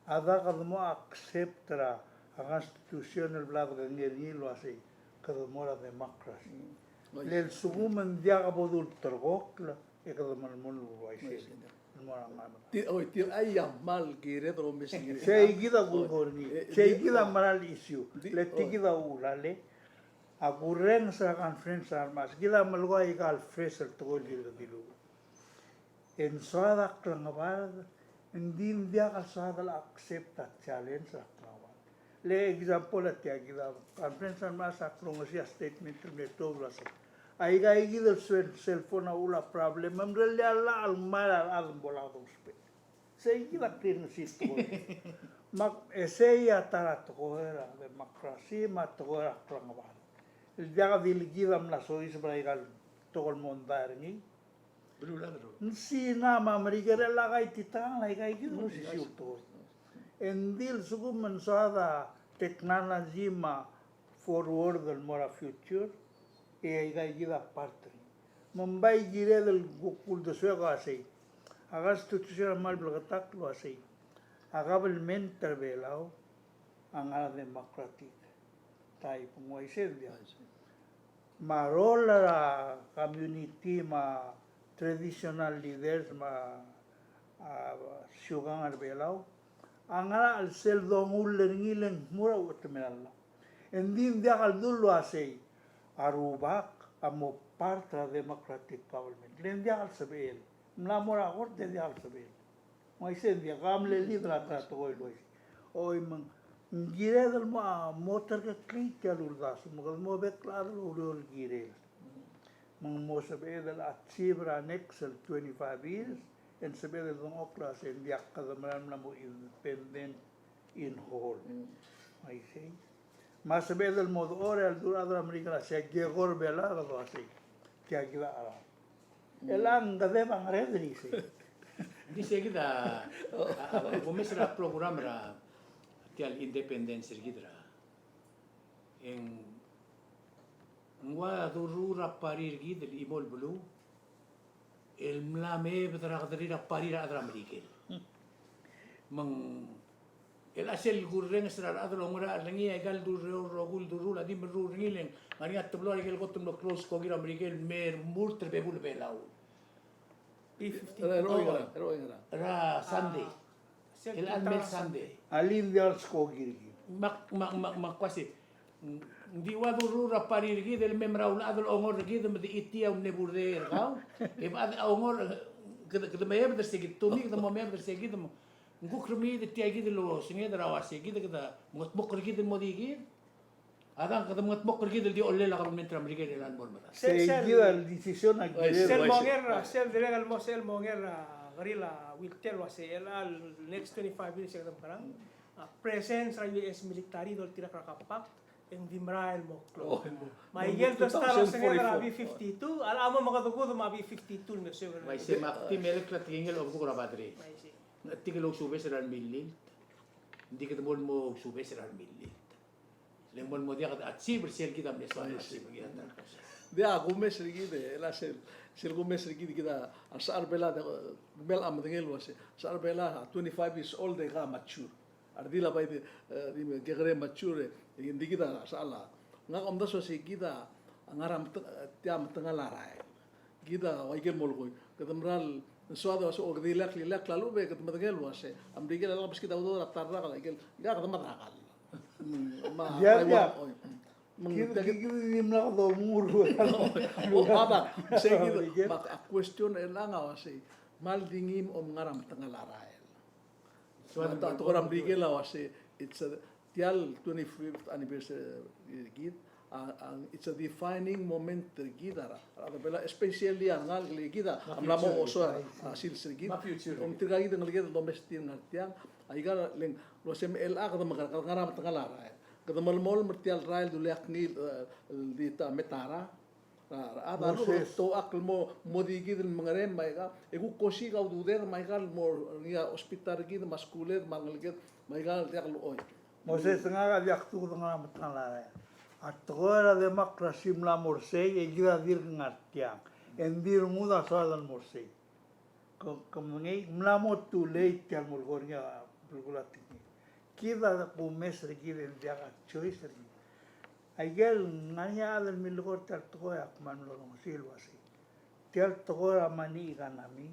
A diak kede mo accept er a constitution el bla dekengei er ngii el uasei kede mo er a democracy. Mm. Le lsekum ng diak bo dulterekokl, e kede melemolem el uaisei. Uaisei. El mo er a ngar. Ti-, oi, tir a ia mal kired el omes er ngii. Sei kid a kulekoi er ngii. E, sei kid a mera el issue. Le tia kid a uchul a le a kurrenges er a conference er a remas, kid a melekoi aika el phrase el tekoi el kid el dilu. E ng soad a klengebard, ng di ng diak el soad el accept a challenge er a klengebard. Le example a tia kid a conference er a remas a krongesii a statement el mle tuobed el uasei, aika kid el cell, cell phone a uchul a problem, me ng mle llach el ngmai er a rechad me bo lak dousbech. Sei kid a klerngesii el tekoi. Me ak, e sei a ta er a tekoi er a democracy me a tekoi er a klengebard. El diak di le kid a mla soiseb er aika el tekoi el mondai er ngii. Beluulechad el rokui. Ng Sina me a Merikel er chelechang a kaititekangel aika kid el osisiu el tekoi. E ng di a lsekum ng soad a technology me a forward el mo er a future, e aika kid a part er ngii. Me ng bai kired el kuk uldesuek el uasei, a constitution a kmal bleketakl el uasei, a government er a Belau a ngar er a democratic type, ng uaisei el diak. Me a role er a community me a traditional leaders me a, a, siukang er a Belau a ngar er a chelsel dongull er ngii le ng mo er a uchetemel a llach. E ng di ng diak el dul el uasei a rubak a mo part er a democratic government. Le ng diak el sebechel. Ng mla mo er a kort e diak el sebechel. Me uaisei ng diak, a mle lead er a ta er a tekoi el uaisei. Oi, me ng kired el mo, a, mo terkeklii tia el uldasu, me kede mo bek el chad el oureor el kirel. Me ng mo sebeched el achieve er a next el twenty-five years, e ng sebeched el dengchokl el uasei ng diak, kede merael el mla mo independent in whole. Mm. Me uaisei. Me a sebeched el mo dechor e a ledu el chad er a Merikel a sei, a kekor Belau a kede uasei, tia kid a cheral. Mm. Chelechang kede ba ngered er isei. Ng di sei kid a, a, a, kumes er a program er a tia el independence er kid er a, e ng ng ua doruul er a party er kid el chimo el beluu el mla mebed er a kederir a party er a rechad er a Merikel. Me ng el a sel kurrenges er a rechad el ongerachel er ngii, aika el dureor el rokui el doruul a di meruul er ngii, le ng ngar er ngii a teblo er aike el kot el mlo close skoki er a Merikel el me remurt er a bebul Belau. B fifty-two. Era, era, era, era. Era Sunday. Ah, el a mei el Sunday. Alii, ng diak el skoki er kid. Me ak, me ak, me ak, me ak uase, ng di ua doruul er a party er kid el me merael a chad el ongor er kid me de chitii a mle burdei er kau. E bechad a ongor, kede, kede mebed er se kid, tumii kede mo mebed er se kid, me ng kuk remiid er tia kid el osenged er a uase kid, kede mengetmokl er kid el mo di kid. A dang, kede mengetmokl er kid el di olel a kabelment er a Merikel er a lebo el medal. Sei kid a decision a kirel. Sel monger, sel dirrek el mo, sel monger a Geril a Wilter el uase el next twenty-five years e kede mekerang, a presence er a U S military doltirakl er a compact, e ng di merael el mo klou. Oh, el mo. Me aike el di start er a osenged er a B fifty-two, a locha mo mekedekudem a B fifty-two el me suebek. Me uaisei, me ak di melekoi a tekingel el obeduk er a battery. Me uaisei. Ng di kede ousubes er a remillilt. Ng di kede mo, mo ousubes er a remillilt. Le ng mo, mo diak a achieve er sel kid a mle soal a achieve er kid a ta er a kos. Ng di a kumes er kid, e le sel, sel kumes er kid, kid a, a Sechar Belau, e, mle medengei el uase, Sechar Belau a twenty-five years old e ka mature. A redil a bai di, e, di me kekerei mature, e, ng di kid a sechal a. Ngak a omdasu el uase kid a ngar er a mete-, tia metengel a rael. Kid a ua ikel molekoi. Kede mera el soad el uase, o kede ileakl, ileakl a lechub e kede medengei el uase a Merikel a lak meskid a udoud er a ta el rak el ikel, ika kede mad er a kall. Mm, me a Taiwan, oi. Me ng kid, tia kid, kid a dimlak domengur. O, a da, sei kid, me a question er chelechang a uase, kmal di ngii me ng ngar er a metengel a rael. So, me a ta, tekoi er a Merikel a uase, it's a, tia el twenty-fifth anniversary er kid, a, a, it's a defining moment er kid a, a, a, especially a rengalek el kid a, a mla mo oso a, a sils er kid. Me a future. Om tirka kid el ngeleked el domes er tir el ngar tiang, aika el, le ng, el uase me chelechang kede mekerang, kede ngar er a metengel a rael. Kede melemolem er tia el rael el duleakl ngii, e, el di ta, me ta er a A rechad a lechub e te ouchakl el mo, mo di kid el mengerem me aika, e kuk osiik a ududed me aika el mo er ngii a hospital er kid me a skuled me a rengeleked me aika el diak el oi. Moses, ngak a diak kuk dengar a metengal a rael. A tekoi er a demakl er a simla mo er sei, e kid a dirk ngar tiang. E ng di rengud a soad el mo er sei. Ke, ke mengei, mla mo too late tia el mo lekoi er ngii a belkul a tekingel. Kid a kumes er kid e ng diak a choice er kid. Aikel ngar er ngii a chad el milekoi er tia el tekoi a kmal mlo longesii el uasei, tia el tekoi er a money economy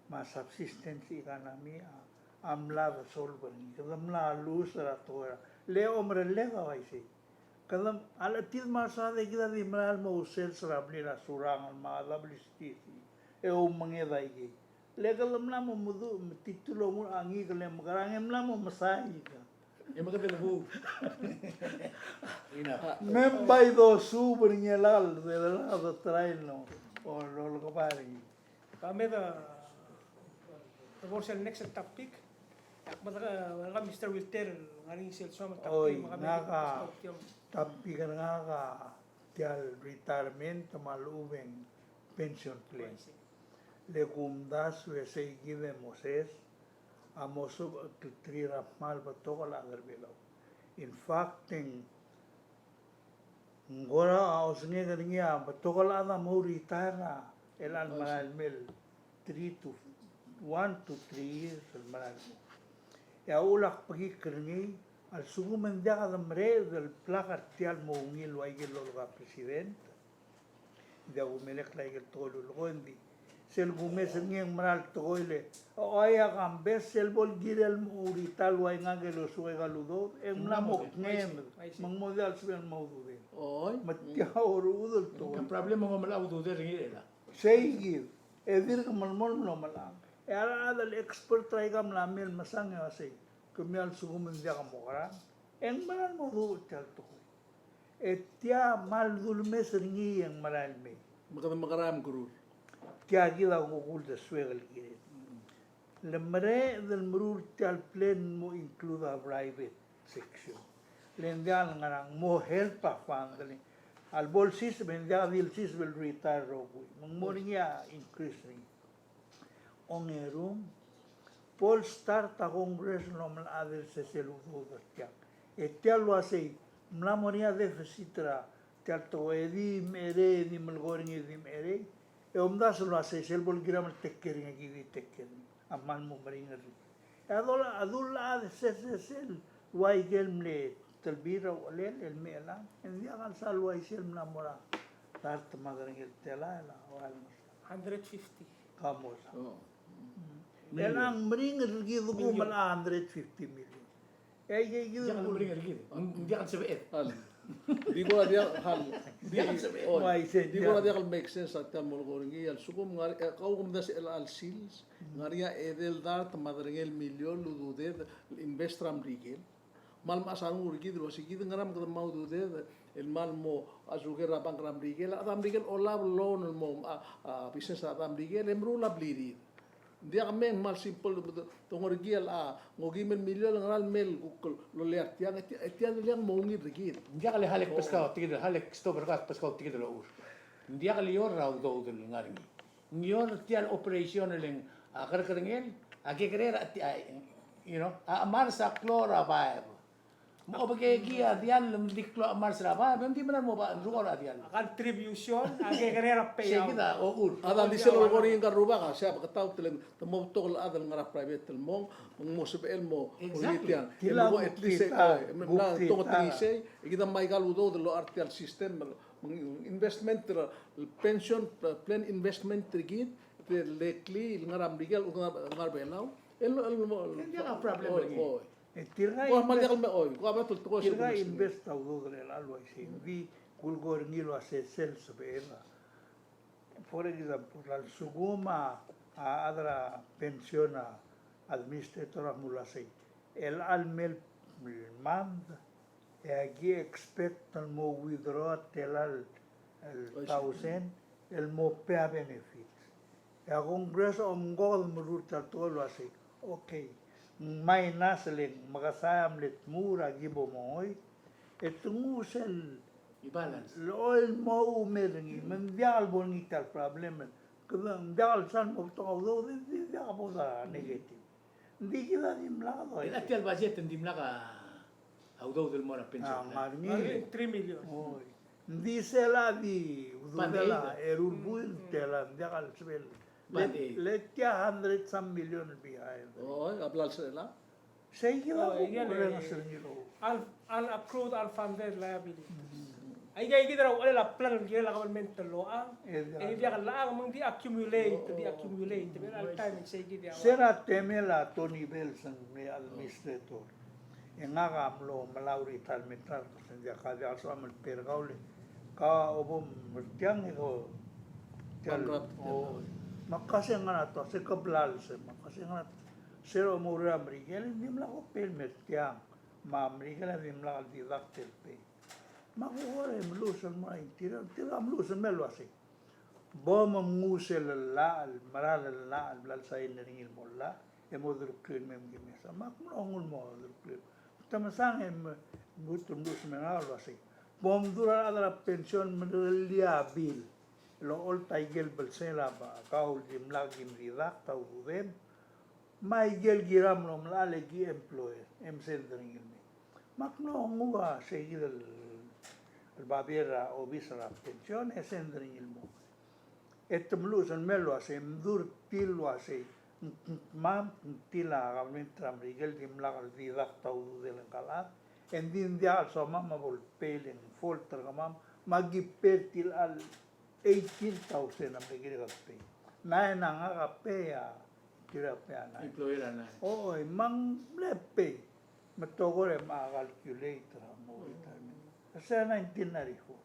me a subsistence economy a, a mla de solve er ngii. Kede mla lose er a tekoi er a, le omerellek a uaisei. Kede, a le tir me a soad e kid a di merael el mo sales er a blil a Surangel me a W C T C. E oumenged a ikei. Le kede mla mo meduch, me titul omur a ngii kele mekerang e mla mo mesaik. E me kede lebu. Enough. Me ng bai dosuub er ngii el, de, de, de try el, no. O, lo, lo ke bai er ngii. Ka me de, de bo er sel next topic. Ak me de, ka, Mister Wilter, ngar er ngii sel soam el topic. Oi, me ka me ngak a topic er ngak a tia el retirement me a lechub e ng pension plan. Le kumdasu e sei kid e Moses a mo sebechekl er tir a kmal betok el chad er Belau. In fact, e ng ng kora osengek er ngii a betok el chad a mo retire er a chelecha el merael mei el three to, one to three years el merael mei. E a uchul ak bekikl er ngii, a lsekum e ng diak de mereched el blak er tia el mo ungil el ua ikel lolekoi a president, ng diak kumelekl a ikel tekoi el lulekoi, ng di sel kumes er ngii e ng mera el tekoi el, o, oi, a kambes sel bo el kirel mo urita el ua ngak el osuek a udoud, e ng mla mo kngem, me ng mo diak el sebechel el mo ududel. Oi. Me tia a orechudel el tekoi. Ng problem e ng mo melai a ududel er ngii er chelechang. Sei kid, e dirk melemolem el omelai. E a rechad el expert er aika mla mei el mesang e uasei, kemiu a lsekum ng diak mokerang, e ng mera el mo duch tia el tekoi. E tia kmal dulemes er ngii e ng merael mei. Me kede mekerang e mekerur. Tia kid a kuk uldesuek el kirel. Le mereched el meruul tia el plan mo include a private section. Le ng diak el ngerang, mo help a fund, le a lebo lsiseb e ng diak di lsiseb el retire el rokui. Me ng mo er ngii a increase er ngii. Ongeru, bo el start a Congress el omelechad er sel udoud er tiang. E tia el uasei, mla mo er ngii a deficit er a tia el tekoi, e di mecherei, e di melekoi er ngii, e di mecherei. E omdasu el uasei, sel bo el kiram el take care er ngii, e ki di take care er ngii. A kmal mo meringel er ngii. E a dul, a dul a de sel, sel, sel ua ikel mle telbiil er a uchelel el mei chelechang, e ng diak a lsal uaisei el mla mo er a dart me a derengel telael a, ua el mo hundred fifty. Ka mo sa. Oh. Mm. Million. Chelechang meringel er kid el kuk mla hundred fifty million. E, e, e, diak el meringel er kid. Ng diak el sebeched. Di kora diak, hal. Diak el sebeched. Oi. Di kora diak el make sense a tia el mo lekoi er ngii, a lsekum ng ngar, e, kau kumdasu el chelecha el sils, ng ngar er ngii a edei el dart me a derengel million el ududed el invest er a Merikel. Me a le mechas a renguk er kid el uasei kid ngera me kede mo ududed el kmal mo osuker er a bank er a Merikel, a rechad er a Merikel a olab el loan el mo, a, a, business er a rechad er a Merikel, e meruul a blirir. Ng diak me ng kmal simple, te, te ngor er ngii el, a, ng okeim el million el ngera el mei el kuk lolei er tiang, e tia, e tia el diak mo ungil er kid. Ng diak le hale kbeskau tia kid, hale kstop er kau kbeskau tia kid el ochur. Ng diak le eou er a udoud el ngar er ngii. Ng eou er tia el operation el ng, a, kerrekerengel, a kekerei er a, a, you know, a chemars a klou er a baeb. Me a obekekii a diall el di klou a chemars er a baeb, e ng di mera el mo ba, rokui a diall. A contribution, a kekerei er a payout. Sei kid a, o, ur. A dang di sel lekoi er ngii ngka el rubak, a, sei a beketaut el te mo betok el chad el ngar er a private el mong, me ng mo sebechel el mo, exactly, olengit tiang. Tia el kuk, at least, kuk, e, me ng mla, kuk tongetengii sei, e kid a mei aika el udoud el locha er tia el system, me ng investment er a, pension plan investment er kid, te le klii el ngar er a Merikel, ngar er a Belau, el, el, el, e ng diak a problem er ngii. Oi. E tirka, kua kmal diak el me, oi, kua kmal diak el tekoi, tirka invest a udoud er chelechang el uaisei. Ng di kulekoi er ngii el uasei sel sebeched. For example, a lsekum a, a chad er a pension a administrator a mle uasei, el chelecha el mei el month, e aki expect el mo withdraw a tela el, el thousand el mo pay a benefits. E a Congress a omko el meruul tia el tekoi el uasei, okay, ng minus el ng mekesai a mle tmuu er a ki bo mongoit, e te nguu sel Ibalance. Locha el mo oumera er ngii, me ng diak el bo er ngii tia el problem. Kede ng diak el sal mo betok a udoud, ng di diak bo er a negative. Ng di kid a dimlak a doideak. E tia el budget ng dimlak a udoud el mo er a pension. A, ngar er ngii. Ngar er ngii, three million. Oi. Ng di sel a di ududel a eru el buil, tia el ng diak el sebechel. Le, le tia hundred some million behind. Oi, a blal sel a. Sei kid a, oh, kuk, ikel, le, ngasech er ngii el, al, unaccrued, unfunded liabilities. Mm. Aika kid er a uchelel a plan el kirel a government el locha. E diak el locha, me ng di accumulate, di accumulate. Me a ltaem e sei kid a. Se er a temel a Tony Bells el administrator. E ngak a mlo melau retirement er a, se ng diak, ka diak el soam el pay er kau le. Ka obo er tiang e ko. Bankrupt. O, me ak uase ngera tia, se ke blals, me ak uase ngera tia. Se er a mo er a Merikel, e ng dimlak a pay el mer tiang. Me a Merikel a dimlak el deduct el pay. Me ak uase meluches el mo er a Interior, tirka meluches el mei el uase. Bo mnguu sel llach, el mera el llach, el bla lsign er ngii el mo llach, e mo deruklii el mei me ki mesa. Me ak mlo nguu el mo deruklii. Te mesang e me, mbuut el meluches el mei er ngak el uase. Bo mdu er a rechad er a pension me lerellii a bill. El ocholt a ikel belsel a ba, kau el dimlak ki mdeduct a ududem. Me a ikel kiram el omelechang e ki employer, e msend er ngii el mei. Me ak mlo nguu a sei kid el, el babier er a obis er a pension, e send er ngii el mo. E te meluches el mei el uase, mdu er tir el uase, ng, ng, mam, ng tir a government er a Merikel el dimlak el deduct a ududel ngka el chad, e ng di ng diak el somam a bo le pay el fault er kemam, me aki pay er tir el eighteen thousand a mle kirek el pay. Nine a ngak a pay a, kirek a pay a nine. Employer a nine. Oi, me ng mle pay. Me te kora me a calculate er a mo retirement. Se er a nineteen ninety-four.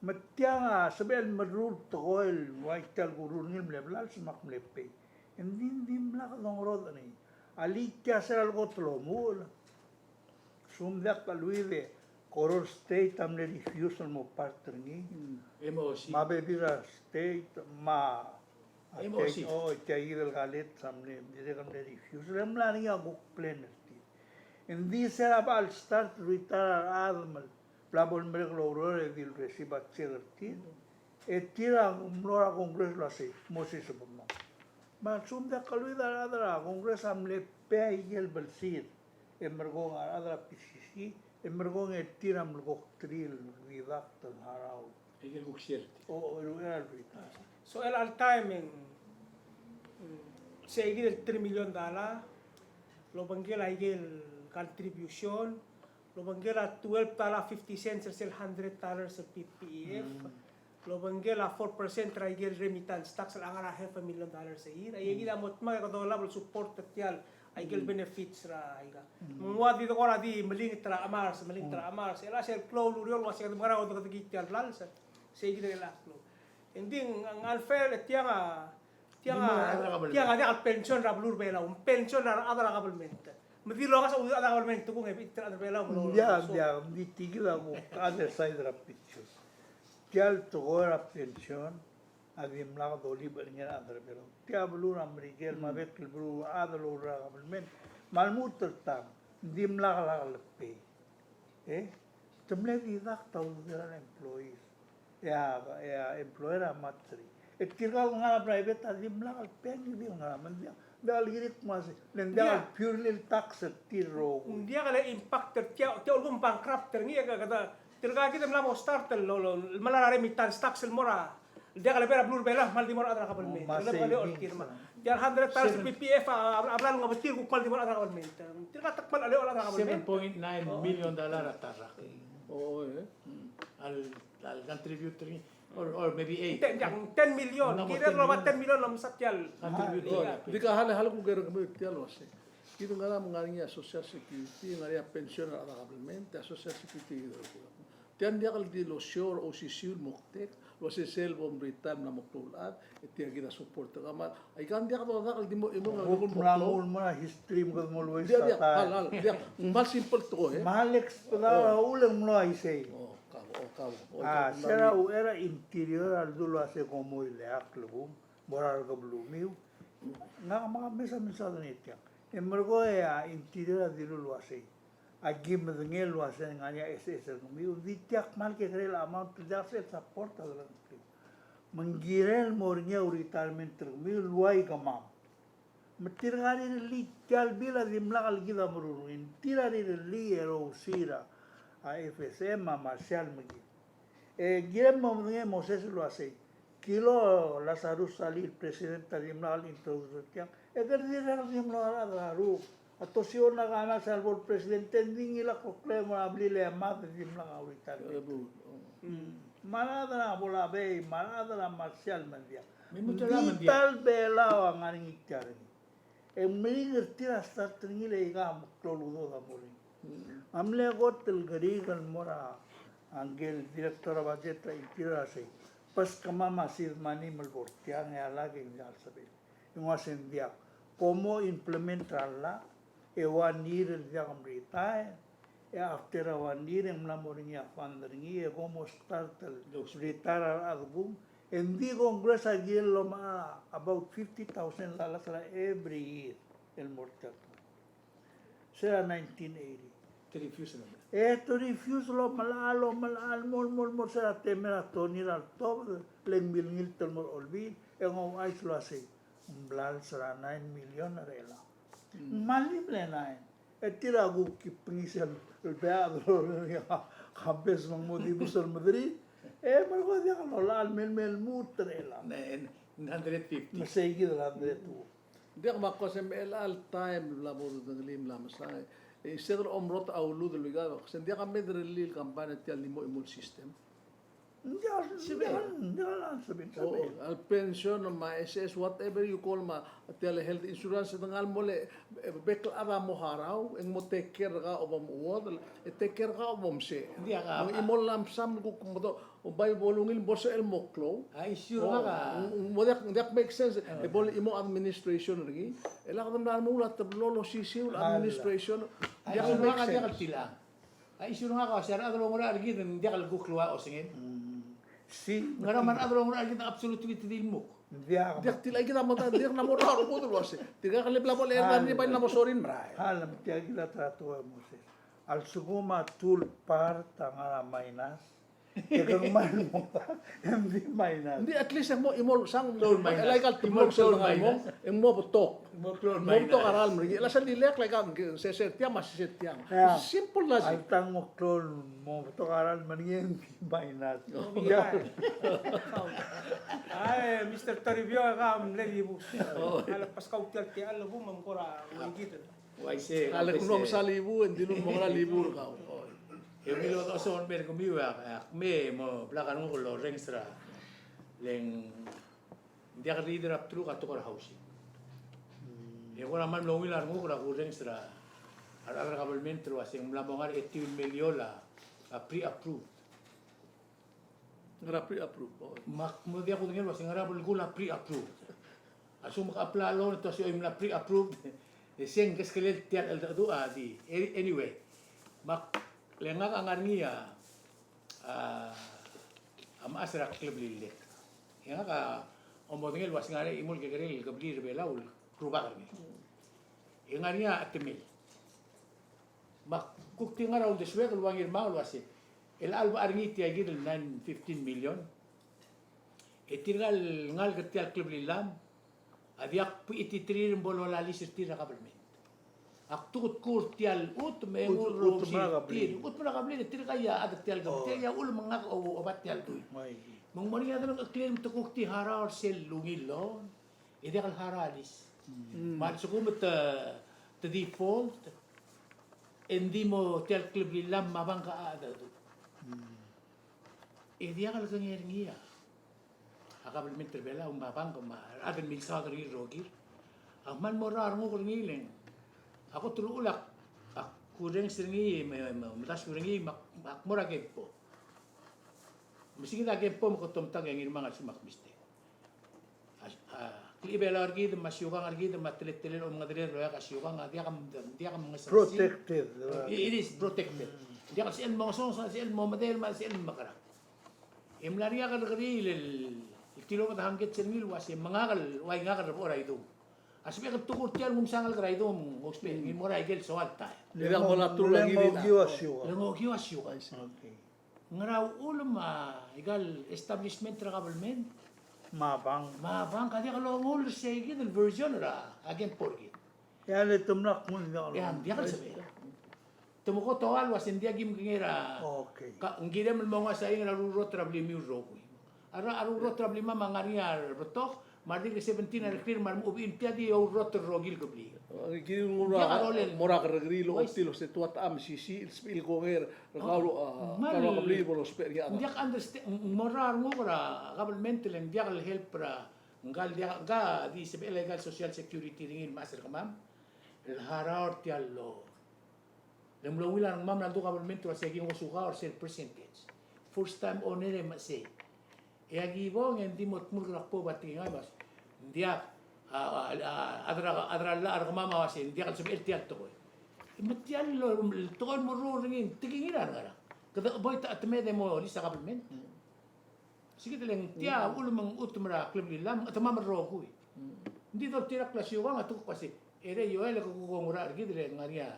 Me tiang a sebechel el meruul tekoi el ua tia el kuruul er ngii el mle blals me ak mle pay. Ng di, ng dimlak dongerodech er ngii. Alii, tia se er a lekot el omuchel. Sel diak a lluich e Koror State a mle refuse el mo part er ngii. Mm. M O C. Me a bebil er a state, me a M O C. O, tia kid el Gallatin a mle, dirrek el mle refuse. E mla er ngii a kuk plan er tir. Ng di se er a bo el start retire a rechad me bla bo lemerek el oureor e di el receive a check er tir. Mm. E tir a mlo er a Congress el uasei, mo siseb el mo. Me a lsekum diak a lluich a rechad er a Congress a mle pay a ikel belsir, e merekong a rechad er a P C C, e merekong e tir a mle kuk three el deduct el harau. Ikel kuk sier. O, o, el, el, el. So, el all time e ng, mm, sei kid el three million dollar, el obengkel a ikel contribution, el obengkel a twelve dollar fifty cents er sel hundred dollars el P P E F. Mm. El obengkel a four percent er a ikel remittance tax el ngar er a half a million dollars a year. Aike kid a mo dmak e kede olab el support er tia el, a ikel benefits er a ika. Mm. Me ng ua di de kora di melinget er a chemars, melinget er a chemars. E le sel klou el ureor el uasei kede mekera odekedekii tia el blals. Sei kid el klou. Engdi ng, ng unfair e tiang a Tiang a, tiang a diak el pension er a beluu er a Belau, pension er a rechad er a government. Me di lolekoi a rechad er a government, te kung e bechil a rechad er a Belau, me lo-, diak, diak, di tia kid a kuk other side er a picture. Tia el tekoi er a pension a dimlak dolibech er ngii a rechad er a Belau. Tia beluu er a Merikel, me a bek el beluu a rechad el oureor er a government, me a lmuut er tang, dimlak lak lepay. E te mle deduct a ududel a employees. E a, e a employer a match er ngii. E tirka el ngar er a private a dimlak el pay, ng di ngar er a, me ng diak, diak el kirek me se, le ng diak el purely tax er tir el rokui. Ng diak el impact er tia, tia el kuk bankrupt er ngii, e kede, tirka kid a mla mo start el, lo, lo, el melai a remittance tax el mo er a Diak el bo er a beluu er a Belau, kmal di mo er a rechad er a government. Tia el hundred dollars P P F a, a, a bla lengebetir kuk kmal di mo er a rechad er a government. Tirka te kmal di mo er a rechad er a government. Seven point nine million dollar a ta el rak. O, e. Al, al contribute er ngii, or, or maybe eight. Ten, ten million. Kirel el oba ten million el omsa tia el contribute. Di ka hale, hale kuk er kemiu tia el uase. Kid a ngar er ngii a Social Security, ngar er ngii a pension er a rechad er a government, a Social Security. Tia ng diak el di losiou er a osisiu el moktek, el uase sel bo mretire el mla mo klou el chad, e tia kid a support er kemam. Aika ng diak dodak el di mo, mo, mo, mo, mo, mo, history me kede mo lues. Diak, diak, hal, hal, diak. Ng kmal simple tekoi, e. Kmal explain a uchul e ng mlo uaisei. O, kabo, o, kabo. O, a, se er a uchei er a Interior a ledu el uase kom mo ileakl el bum, mo er a rekebelumiu. Ngak me ak mesa, mesa er ngii tiang. E merekong e a Interior a dilu el uasei. Aki medengei el uasei ng ngar er ngii a S S er kemiu, di tia kmal kekerei el amount el diak el support a delengcheklir. Me ng kirel el mo er ngii a retirement er kemiu el ua ikemam. Me tirka el rirellii, tia el bill a dimlak el kid a meruul er ngii, tir a rirellii e rousii er a F S M a Marshall me kid. E kirem mo medengei Moses el uasei, kilo Lazarus Salii el president a dimlak el introduce er tiang, e kede dirrek el di mlo er a rechad er a Rubak. A Toshio Nakamasa el bo el president e ng di ngilai a kloklir el mo er a blil e mad e dimlak a retirement. Me a rechad er a Bolabei, me a rechad er a Marshall me ng diak. Ng di ta el Belau a ngar er ngii tia er ngii. E ng meringel er tir a start er ngii le aika a meklou el udoud a mo er ngii. A mle kot el kerik el mo er a ngike el director er a budget er a Interior a sei, beskemam a seed money me le bo er tiang e a llach e ng diak el sebechel. E ng uasei ng diak. Kom mo implement er a llach e one year el diak kom retire, e after a one year e ng mla mo er ngii a fund er ngii e kom mo start el retire a rechad kung. E ng di Congress a kirel el omechar a about fifty thousand dollars er a every year el mo er tiang. Se er a nineteen eighty. Te refuse el omechar. E te refuse el omechar, el omechar, el mo, el mo, el mo, se er a temel a Tony er a letobed, le ng milengilt el mo er a Olbiil, e ng ouchais el uasei, ng blals er a nine million er chelechang. Ng mle nine. E tir a kuk kipengis el bead el orrenges a campaign me ng mo dibus el mederir. E merekong e diak lolai el mei el mei el lmuut er chelechang. Nine hundred fifty. Me sei kid el hundred two. Ng diak me a ko se me chelecha el taem el bla bo dodengelii el mla mesa, e, se kede omrot a uludel el uika, se ng diak a mei el rirellii el campaign er tia el di mo chimo el system. Ng diak, ng diak, ng diak el sebechel, sebechel. O, a le pension me a S S, whatever you call, me a tia el health insurance, e te ngar el mo le, e, bek el chad a mo harau, e ng mo take care er kau a bo mchuodel, e take care er kau a bo msei. Ng diak a, me ng chimo el lump sum el kuk mo do, o bai bo lungil bo lsebechel el mo klou. A issue er ngak a, ng, ng mo diak, ng diak make sense, e bo le chimo administration er ngii, e le kede mla remuul a teblo el osisiu el administration. A issue er ngak a diak el tilechang. A issue er ngak a uasei a rechad el oungerachel er kid ng diak el kuk lua osengem. Ngera me a rechad el oungerachel er kid a absolutely te di lmuk. Ng diak. Ng diak tilechang kid a mo ta, ng diak a mo er a rechad el uasei. Tirka el bla bo le er a ngii bai ng mo sorir el merael. A le me tia kid a ta er a tekoi a Moses. A lsekum a two el part a ngar er a minus, e ke ngmai el mo, e ng di minus. Ng di at least e ng mo, e mo sang, klou el minus. E le aika el teblo el sel ngar el mo, e ng mo betok. Mo klou el minus. Mo betok a ralm er ngii. E le sel di lek, like, a, se, se tiang, me se, se tiang. Simple logic. Alta ng mo klou el mo betok a ralm er ngii e ng di minus. Ai, Mister Toribio, e ke mle dibus. A le pas kau tia el tia el bo me ng kora uaikid. Uaisei, a le kuk msa el ibu, e ng dilu el mo ngera el ibu er kau. E ungil el oso el mer kemiu, e ak, e ak mei mo blak a renguk el orrenges er a, le ng diak el read er a bdeluk a tekoi er a housing. E kora mal mlo ungil a renguk er a kurrenges er a rechad er a kabelment el uasei ng mla mo ngar er a etiu el miliol a, a pre-approved. Ngera pre-approved? Me ak mo diak kudengei el uasei ngera belkul a pre-approved. A lsekum ke apply a loan e te uasei choi mla pre-approved, e se ng keskelel tia el cheldecheduch a di. Anyway, me ak le ngak a ngar er ngii a, a, a mechas er a kleblilek. E ngak a omodengei el uasei ngar er ngii a chimo el kekerei el kebliil er a Belau el rubak er ngii. E ngar er ngii a chetemel. Me ak kuk di ngar er a uldesuek el ua Ngirmang el uasei, el chelecha el bo er ngii tia kid el nine fifteen million, e tirka el ngalek er tia el kleblilam a diak bo iterir el bo lolai a lease er tir er a kabelment. Ak di kuk er tia el chutem e ng ureor er tir. Chutem er a kablil, e tirka a chad er tia el kabelment, tirka a uchul me ngak a oba tia el dui. Me ng mo er ngii a delengcheklir me te kuk di harau er sel ungil loan. E diak el harau a lease. Me a lsekum te, te default, e ng di mo tia el kleblilam me a bank a cheldecheduch. E diak el kengei er ngii a kabelment er a Belau me a bank me a rechad el milsaod er ngii el rokir. A kmal mo er a renguk er ngii le ng, a kot el uchul ak, ak kurrenges er ngii, me, me, me omdasu er ngii, me ak, me ak mo er a kempo. Me se kid a kempo me ke tomtang e Ngirmang a lsekum ak mistake. A, a, klechibelau er kid me a siukang er kid me a teletelel a omengedereder el oeak a siukang a diak, diak mengesengesii. Protected. It is protected. Diak el sebechel el mo ngesonges, sebechel el mo medel, me sebechel el mekerang. E mla er ngii a kerrekeriil el, el tilobed a hangkets er ngii el uasei me ngak el, uai ngak el rebo er a idung. A sebechek el tekoi er tia el ngumsa ngalek er a idung, ng ousbech, ngii el mo er a ikel soal taem. Le ng okiu a siukang. Le ng okiu a siukang. Okay. Ngera uchul me a ikal establishment er a government me a bank, me a bank a diak longull er sei kid el version er a, a game board kid. E a le te mla kmo ng diak longull. E a diak el sebechel. Te mo kot el uase ng diak kim kengei er a. Okay. Ka, ng kirem el mo nguu a saing er a rurrot er a blimiu el rokui. A rurrot er a blimam a ngar er ngii a rebetok, me a dirk seventeen a rekrir me a remechubechiu, tia di ourrot el rokui el kebliil. Ng kirem el mo er a kerrekeriil el ochotii el uase te ua te mesisiich el sebechir el kongei er kau el, a, kau el kebliil bo lousbech er ngii a. Ng diak understand, ng mo er a renguk er a government el ng diak el help er a, ngka el diak, ngka di sebechel a ikal social security er ngii el mechas er kemam el harau er tia el lo Le mlo ungil a rengmam el ldu government el uase ki ngosukau er sel percentage. First time owner e mechesei. E aki bong e ng di mo tmurk er a kbo a tekingel el uase ng diak, a, a, a, a chad er a, a chad er a llach er kemam a uase ng diak el sebechel tia el tekoi. Me tia el tekoi el mo ruul er ngii, tekingir a rengarang. Kede avoid a chetemed e mo lease a government. Sikid el ng tia uchul me ng chutem er a kleblilam, ng chetemam el rokui. Ng di doltirakl a siukang a tekuk el uase, e le Joel e ke kuk ongerachel er kid el ngar er ngii a,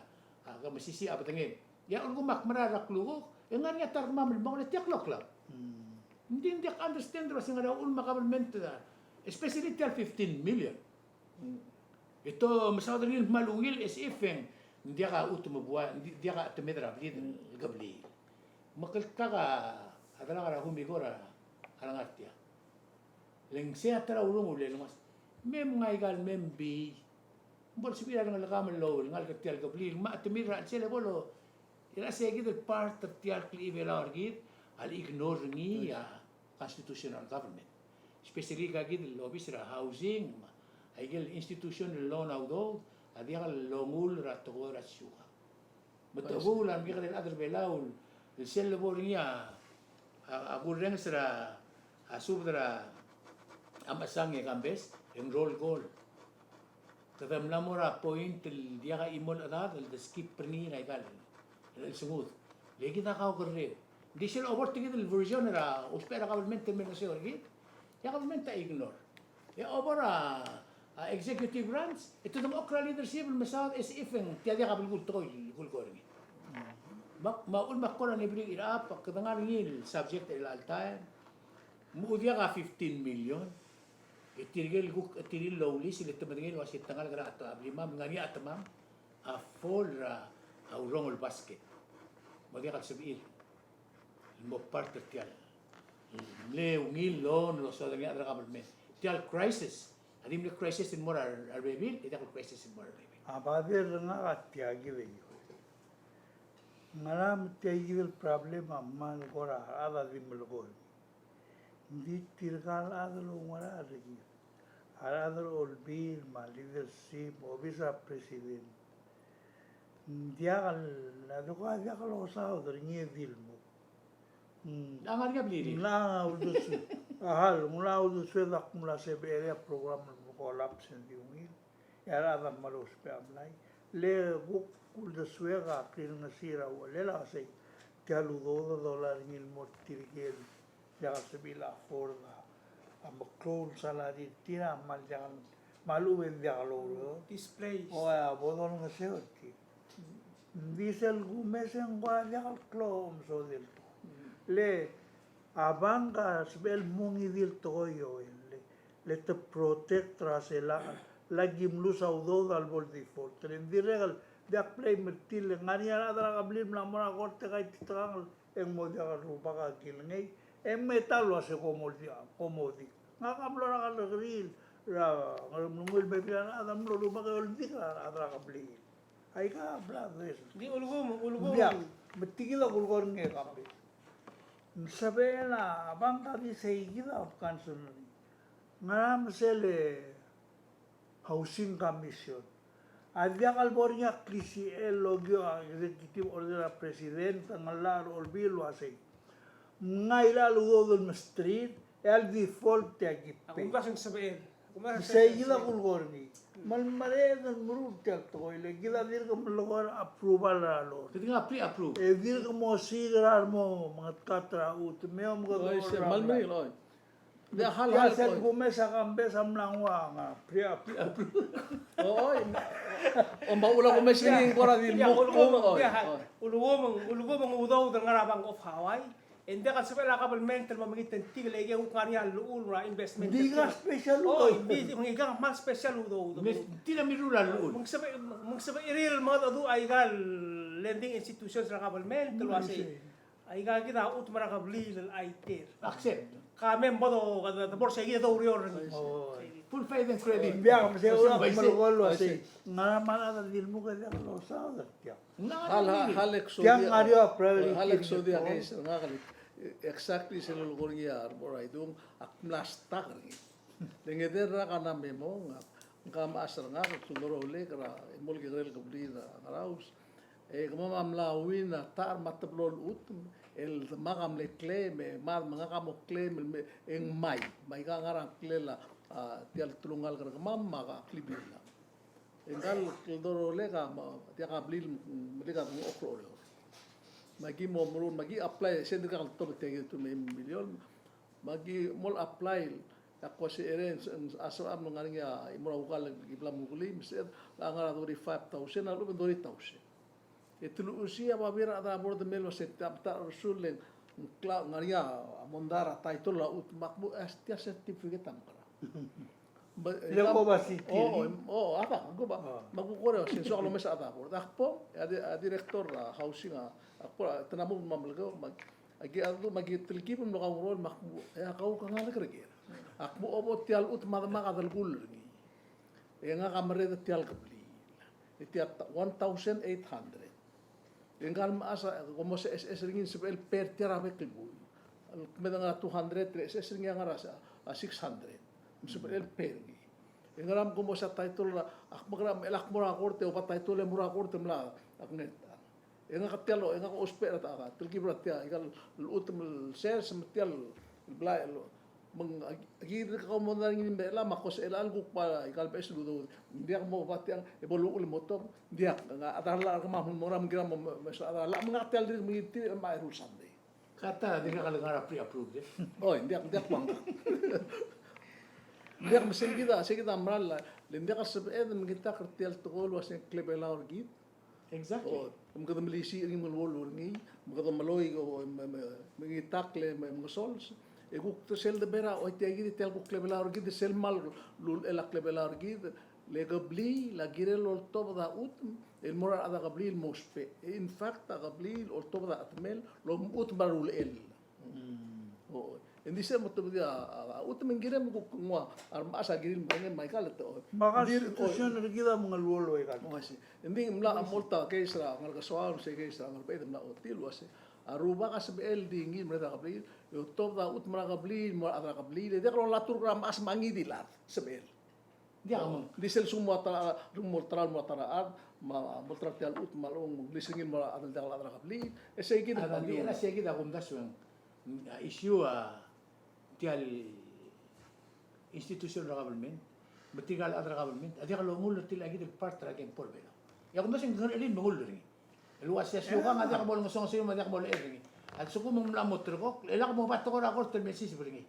a, ke mesisiich a bedengem. E a ulekum ak mera er a klukuk, e ngar er ngii a ta er kemam el mo, le tia kloklam. Ng di ng diak understand el uase ngera uchul me a government, a, especially tia el fifteen million. E te mesaod er ngii el kmal ungil, as if e ng diak a chutem e buai, ng di, diak a chetemed er a blid el kebliil. Me kldkak a delak er a humiko er a rengar tia. Le ng sei a ta er a urungulel el uase, me mngai kal me mbii. Bo lsebechir a rengelekam el loul, ngalek er tia el kebliil, me a chetemir er a chelsel e bo lo, e le sei kid el part er tia el klechibelau er kid, a le ignore er ngii a constitutional government. Especially ka kid el obis er a housing, me a ikel institution el loan a udoud, a diak el longull er a tekoi er a siukang. Me te chebuul a remekekerei el chad er Belau el sel lebo er ngii a, a, a kurrenges er a, a subed er a mechesang e Kambes, e ng roll call. Kede mla mo er a point el diak a chimo el chedad el de skip er ngii er a ikal el, el sengud. Le kid a kaukerreu. Ng di sel obo er tia kid el version er a ousbech er a government el me ngeseu er kid, e a government a ignore. E obo er a, a, executive branch, e te dengchokl er a leadership el mesaod as if e ng tia diak a belkul el tekoi el kulekoi er ngii. Me, me a uchul me ak kora ngebriu er a chap, kede ngar er ngii el subject er chelecha el taem. Me a diak a fifteen million. E tirke el kuk, tirke el loulis, e le te medengei el uase te ngalek er a, a blimam, ngar er ngii a chetemam a fall er a, a urong el basket. Mo diak el sebechir el mo part er tia el mle ungil el loan el losaod er ngii a rechad er a government. Tia el crisis a di mle crisis el mo er a rebebil, e diak el crisis el mo er a rebebil. A bader er ngak a tia kid e Joel. Ngera me tia kid el problem a kmal kora chad a di melekoi. Ng di tirka el chad el oungerachel er kid, a rechad er a olbiil me a leadership, obis er a president, ng diak el, a diak, a diak losaod er ngii e di lmuk. Ng mla uldesuek. Ahal, ng mla uldesuek e ak mla sebechel a program el collapse e ng di ungil. E a rechad a mla ousbech a mlai. Le kuk uldesuek a klingesii er a uchelel a sei, tia el udoud a dolai er ngii el mo er tirke el diak el sebechir el afford a, a meklou el salary er tir a kmal diak, kmal uchei e ng diak loureor. Displaced. O, a bo dolengeseu er tir. Ng di sel kumes e ng kora diak el klou a omesodel. Le a bank a sebechel el mo ngii di el tekoi e le, le te protect er a sel lak, lak kim lose a udoud a lebo el default. Le ng dirrek el diak blame er tir, le ngar er ngii a rechad er a kebliil el mla mo er a kort e kaititekangel e ng mo diak el rubak a kilengei, e mei e ta el uase kom mo di, kom mo di. Ngak a mlo er a kerrekeriil er a Ngeremlengui el bebil a rechad a mlo rubak e oldik er a rechad er a kebliil. Aika a bla dres. Di ulekum, ulekum. Diak, me tia kid a kulekoi er ngii e kemam. Ng sebechel a bank a di sei kid a concern er ngii. Ngera me sel Housing Commission a diak el bo er ngii a klisichel el okiu a executive order er a president, a ngellach er a olbiil el uasei, mngai er a udoud el mesterir, e a le default e aki pay. Ng sei kid a kulekoi er ngii. Me le mereched el meruul tia el tekoi, le kid a dirk melekoi er a approval er a loan. Kid a pre-approve. E dirk mosiik er a remo mengetkat er a chutem e omkedechor er a mlai. Ia, hal, hal, sel kumes a kambes a mla nguu a ngar, pre-approve. O, o, me a uchul a kumes er ngii ng kora di lmuk, o, o. Ulekoi me ng udoud el ngar er a Bank of Hawaii. E ng diak el sebechel a government el mo mekngit a tingel e kuk ngar er ngii a llechul er a investment. Ng di ngar special udoud. O, ng di, ng di ngar special udoud. Ng di a mirruul a llechul. Me ng sebechir el mengedecheduch aika el lending institutions er a government el uasei, aika kid a chutem er a kebliil el chaitir. Accept. Ka me bo do, ka de, de bo er sei kid e doureor er ngii. Full faith and credit. Ng diak, me se ua, me se ua, se ngar er a mla di lmuk e diak losaod er tiang. Hal, hal, hal, exodia. Tiang ngar er a private, hal, exodia case er ngak el, exactly sel lolekoi er ngii a rebo er a Idung, ak mla stuck er ngii. Le ngeder er a rak a memo, ngak, ngak a mechas er ngak, ak dmu el rolek er a, e mo kekerei el kebliil er a Ngaraus. E kemam a mla win a ta er a teblo el chutem, el demak a mle claim, e mad me ngak a mo claim, el me, e ng mai, me aika a ngar er a ngklel a, a, tia el telungalek er kemam, me a Klibilang. E ngka el kldorolek a, me, tia a blil, me, me lik a dengchokl er Oreor. Me aki mo meruul, me aki apply, sel dirkak el tobed tia kid el two million. Me aki mo apply, e ak uase ere, a sebecham el ngar er ngii a, e mo er a ukal, e bla mo ngklii, me se er a ngar er a thirty-five thousand, a lechub e ng thirty thousand. E te luchesii a babier er a chad er a board el mei el uase te mla er a resul e ng kla-, ngar er ngii a mondai er a title er a chutem, me ak mo, e tia certificate a mekerang. Ba, le ko ba siki. O, o, o, a ka, ko ba. Me ak kuk kora, since soak el omes a chad er a board. Ak bo, e a di-, a director er a housing a, ak bo, te mla mo me a Melekeok, me aki, a du, me aki telkib el mlo kaungeroel, me ak mo, e a kau ka ngalek er ker. Ak mo obo tia el chutem me a demak a delkull er ngii. E ngak a merreder er tia el kebliil. E tia ta-, one thousand eight hundred. E ngka el mechas a, e, ko mo se-, es-, es-, er ngii e ng sebechel el pay er tia er a bek el buil. El kmeed a ngar er a two hundred, e es-, es-, er ngii a ngar er a, a six hundred. Me ng sebechel el pay er ngii. E ngera me ko mo se a title er a, ak mekerang, me chelechang ak mo er a kort, e oba title e mo er a kort, e mla, ak nget. E ngak a tia el, e ngak a ousbech er a ta, ta, telkib er tia, ika el chutem el sers, me tia el blai, el, me ng, a, aki dirk ko mondai er ngii me chelechang, me ak ko sebechel el kuk ba, ika el beches el udoud. Ng diak mo ba tiang, e bo luchul e mo tobed, ng diak, ng a chad er a llach er kemam el mo er a, me ng kiram mo, me, me, a chad er a llach, me ngak tia el dirk mengiil er tir, me a eru el sandei. Kata, dirkak el ngar er a pre-approved, e? Oi, ng diak, ng diak bang. Ng diak, me sei kid a, sei kid a mera el, le ng diak a sebeched, me ng kitak er tia el tekoi el uase ng klebelau er kid, Exactly. O, me kede melisiich er ngii me ng uaisei er ngii, me kede meloi, o, me, me, me ngitakl e me, me ngesols. E kuk sel de bera, o, tia kid, tia el kuk klebelau er kid, sel mal, lulechel a klebelau er kid, le kebliil a kirel oltobed a chutem, el mo er a rechad er a kebliil el mo ousbech. In fact, a kebliil oltobed a chetemel, lomchutem er a rulechel. Mm. O, e ng di sel mo tobedii a, a, a chutem e ng kirem kuk nguu a remechas a kirir el mengei me aika el te, o. Me a Constitution er kid a mengeluolu aika el. O, I see. E ng di mla mo olta case er a Ngerkesoaol, se case er a Ngerbeched, mla ochotii el uase a rubak a sebechel el di ngii el merreder er a kebliil, e otobed a chutem er a kebliil, mo er a rechad er a kebliil, e diak lolturk er a mechas me a ngii di el chad, sebechel. Diak, o, me ng di sel lsekum mo ta er a, mo ta er a, mo ta er a chad, me a, mo ta er a tia el chutem me a lechub e ng di sel ngii el mo er a chad el diak el chad er a kebliil, e sei kid a, a, di, a, sei kid a kumdasu e ng, a, issue a tia el institution er a government, me tirka el chad er a government, a diak longull er tia kid el part er a kempo er a Belau. E a kumdasu e ng ngerchelel el mengull er ngii. El uase a siukang a diak bo lengesonges er ngii me a diak bo leched er ngii. A lsekum ng mla mo ulterekokl, e lak mo oba tekoi er a kort el mesiseb er ngii.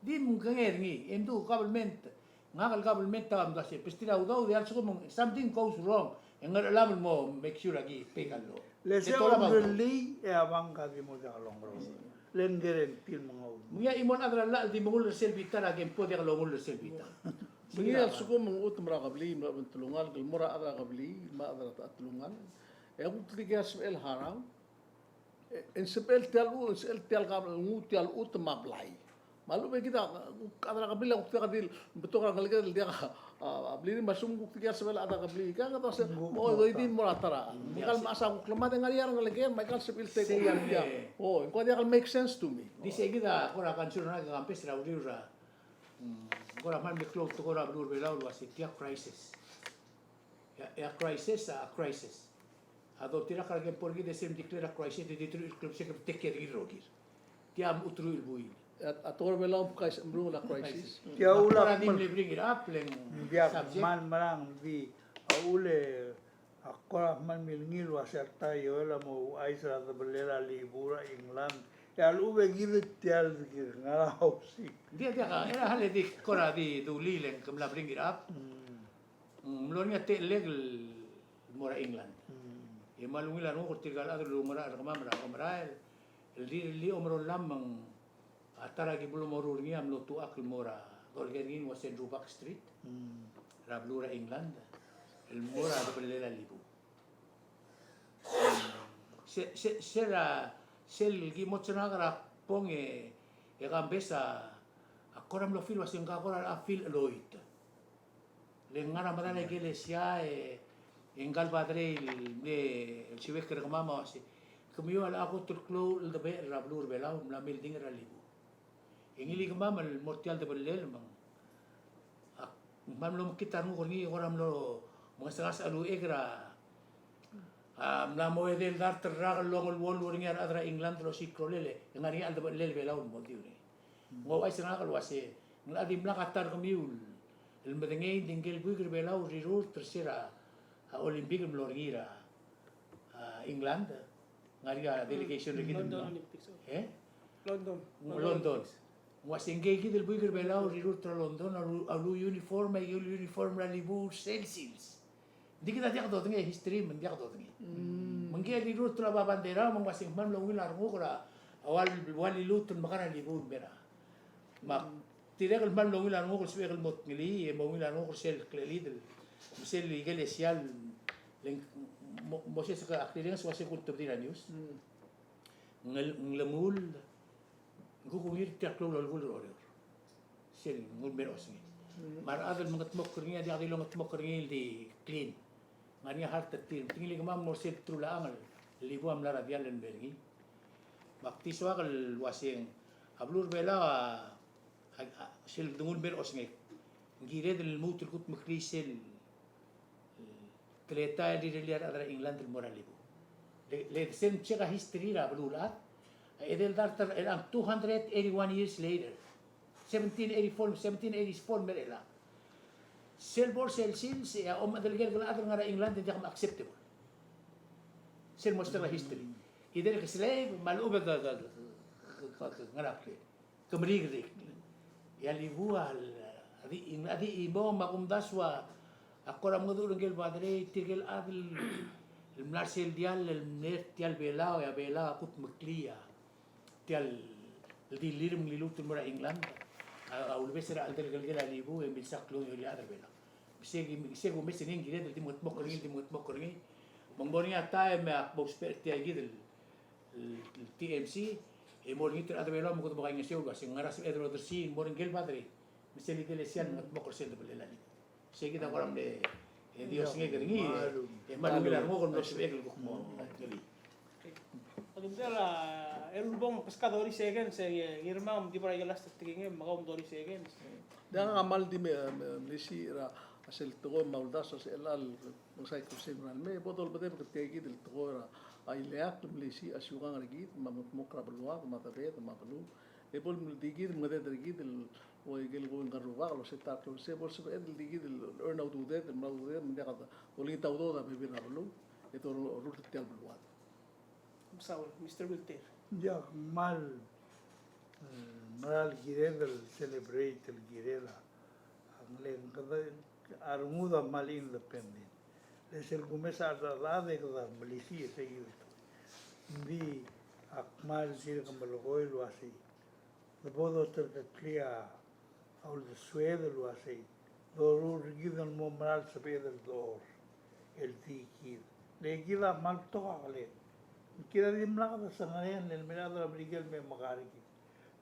Di mkengei er ngii, e mdu government, ngak el government a mdu a se, pes tir a udoud, e a lsekum ng something goes wrong, e ng ngerchelam el mo make sure a ki pay a law. Le se a urellii, e a bank a di mo diak longerellii. Le ng guarantee el mengoul. Me ng ngii a chimo el chad er a llach el di mengull er sel bita er a kempo diak longull er sel bita. Me ng ngii a lsekum ng chutem er a kebliil, me a lechub e ng telungalek, el mo er a chad er a kebliil, me a chad er a telungalek. E a kuk tirke a sebechel el harau. E, e ng sebechel tia el, e ng sebechel tia el kab, nguu tia el chutem me a blai. Me a lechub e kid a, kuk chad er a kebliil a kuk diak di, betok er a ngeleked el diak a, a, a blirir me a lsekum kuk tirke a sebechel a chad er a kebliil. Kede uase, mo, doidim mo er a ta er a. Aika el mechas a kuk lemad e ng ngar er ngii a rengeleked, me aika el sebechir el take over er tia. O, ng ko diak el make sense to me. Di sei kid a kora concern er ngak e kambes er a uriul er a, mm, kora kmal meklou el tekoi er a beluu er a Belau el uase tia crisis. E a, e a crisis, a crisis. A doltirakl er a kempo er kid e sel mdeclare a crisis, e di teruich el klebesei e ke take care er kid el rokir. Tia a mchuteruich el buil. A, a tekoi er a Belau a crisis, meruul a crisis. Tia a ulak di mle bring it up, le ng subject. Ng diak kmal merang di, a ule, a kora kmal milngil el uase a ta Ioel a mo ouchais er a debelel a libu er a England. E a lechub e kid tia el di kid ngar er a housing. Diak, diak, a, er a hal e di kora di dulii le ng kemla bring it up. Mm. Mm, mlo er ngii a techellek el mo er a England. Mm. E kmal ungil a renguk er tirka el chad el oungerachel er kemam er a, oungerachel el, el di, di omerolam me ng a ta er a ki blo moruul er ngii a mlo tuchakl el mo er a dolekoi er ngii el ua se el Roebuck Street. Mm. Er a beluu er a England. El mo er a debellel a Libuu. Se, se, se er a, sel ki mo chengar er a kbong e, e kambes a, a kora mlo feel ua se ng kora a feel cheloit. Le ngar er a medal a ikelesia e, e ngka el padre el mle siuekl er kemam a ua se, kemiu a locha kot el klou el cheldebechel er a beluu er a Belau, mla mei el ding er a Libuu. E ngilai kemam el mo er tia el debellel me ng, a, kmal mlo mekngit a renguk er ngii, e kora mlo mengesengasech a uchei er a, a, mla mo edei el dart el rak el ongeluolu er ngii a rechad er a England el osiik a rolel, e ngar er ngii a cheldebechellel Belau el mo diu er ngii. Ng ouchais er ngak el ua se, ng locha dimlak a ta er kemiu el medengei, ng di ngike el buik er a Belau el rirurt er se er a, a, Olympic el mlo er ngii er a, a, England. Ngar er ngii a delegation er kid el London mla. Olympics, oh. E? London. Ng London. Ng ua se ngike kid el buik er a Belau el rirurt er a London a ulu, a uluuniform, a uluuniform er a Libuu er sel sils. Ng di kid a diak dodengei a history, me ng diak dodengei. Mm. Me ngike el rirurt er a bandera, me ng ua se ng kmal mlo ungil a renguk er a, a ua, ua liluut el mekar a Libuu el mei er a. Me ak dirrek el kmal mlo ungil a renguk el sebechek el mo tngelii, e mo ungil a renguk er sel klechelid el, me sel ikelesia el, le ng mo, mo se se ka, ak dirrek el ua se kultebedii er a news. Mm. Ng, ng lemuul, ng kuk ungil tia el klou el olekull er Oreor. Sel nguu el mei er a osengek. Mm. Me a rechad el mengedmokl er ngii a diak di longetmokl er ngii el di clean. Ngar er ngii a heart er tir. Me te ngilai kemam el mo er sel telulechang el Libuu a mla er a diall el mei er ngii. Me ak di soak el ua se ng, a beluu er a Belau a, a, a, sel denguu el mei er a osengek, ng kired el lmuut el kudmeklii sel teletael el rirellii a rechad er a England el mo er a Libuu. Le, le sel check a history er a beluulechad, a edei el dart er chelechang two hundred eighty-one years later. Seventeen eighty-four, seventeen eighty-four el mei er chelechang. Sel bo er sel sils e a omechedelekelek el chad el ngar er a England e ng diak acceptable. Sel mo check a history. Either ke slave, me a lechub e ke, ke, ke, ke, ke ngar er a kle. Ke meriik er a ikelekel. E a Libuu a, a di, a di chimo me a kumdasu a, a kora mengedecheduch er ngike el padre, tirke el chad el, el mla er sel diall, el mle er tia el Belau, e a Belau a kudmeklii a tia el, el di lirm el liluut el mo er a England. A, a ulebes er a cheldelekelek a Libuu, e milsa klou el chad er a Belau. Me sei, me sei kumes er ngii, ng kired el di mengetmokl er ngii, di mengetmokl er ngii. Me ng mo er ngii a taem e ak mo ousbech er tia kid el el, el T M C, e mo er ngii a rechad er a Belau me kede mo kaingeseu el ua se ng ngar er a sebeched el odersii, mo er ngike el padre, me sel ikelesia el mengetmokl er sel debellel a Libuu. Sei kid a kora mle, e, di osengek er ngii, e, me a ungil a renguk el mlo sebechek el kuk mo, mo, ngelii. Odumbdel a, el ulebongel, beskak thirty seconds, e, ngirmang, di bo er a last thirty seconds, me kau thirty seconds. Diak a kmal di me, me, melisiich er a sel tekoi me a uldasu er sel, el, Ng sai kusen er a lemei, e bo dolebedebek er tia kid el tekoi er a ileakl el melisiich a siukang er kid, me a mengetmokl er a beluad, me a debed, me a beluu. E bo el di kid el mengeded er kid el ua ikel kuk ngar er a rubak el ua se ta el klou el se, bo el sebeched el di kid el earn a ududed, el mla ududed, me ng diak dolengit a udoud a bebil er a beluu, e dorurt er tia el beluad. Mesaul, Mister Wilter. Ng diak kmal, eh, mera el kired el celebrate el kired a, a ngeleked a rengud a kmal independent. Le sel kumes a rechad e kede melisiich e sei kid. Ng di ak kmal dirk melekoi el ua sei. De bo doterkeklii a uldesued el ua sei, doruul er kid el mo mera el sebeched el dechor el di kid. Le kid a kmal betok a keled. Kid a dimlak desengereng el mei er a rechad er a Merikel el me mekar er kid.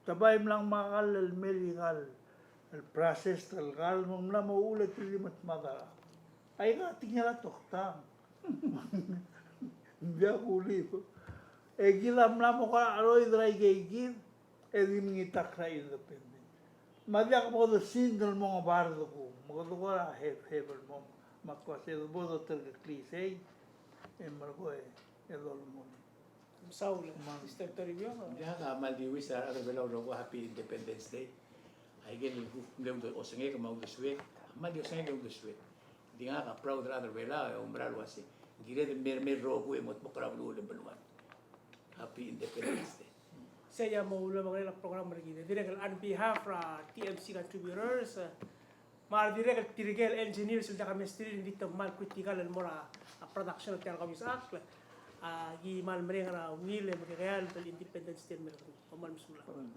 Te bai mla ngmai a kall el mei er ikal el process el kall me ng mla mo uchul e te di medmad a rechad. Aika a tekingel a toktang. Ng diak kulii. E kid a mla mo kora cheroid er a ikei kid, e di mengitakl er a independent. Me a diak bo desint el mo ngebard kung, me kede kora hefhef el mo, me ak ua se de bo doterkeklii sei, e melekoi e dolemolem. Mesaul, Mister Toribiong. Ng diak, a kmal di wish a rechad er a Belau el rokui a happy Independence Day. Aikel kuk mle ulde-, osengek me a uldesuek, a kmal di osengek e uldesuek. Ng di ngak a proud er a rechad er a Belau, e oumera el ua se ng kired el mer, mer rokui e mo tmokl er a beluu el beluad. Happy Independence Day. Sei a mo ulebengelel a program er kid. Dirrek el on behalf er a T M C contributors, eh, me a dirrek el tirke el engineers el diak a mesterir, ng di te kmal critical el mo er a, a production er tia el kausisechakl. A, ki kmal mereng er a ungil e mekekeald el Independence Day el mei er kemiu. Kom kmal mesulang.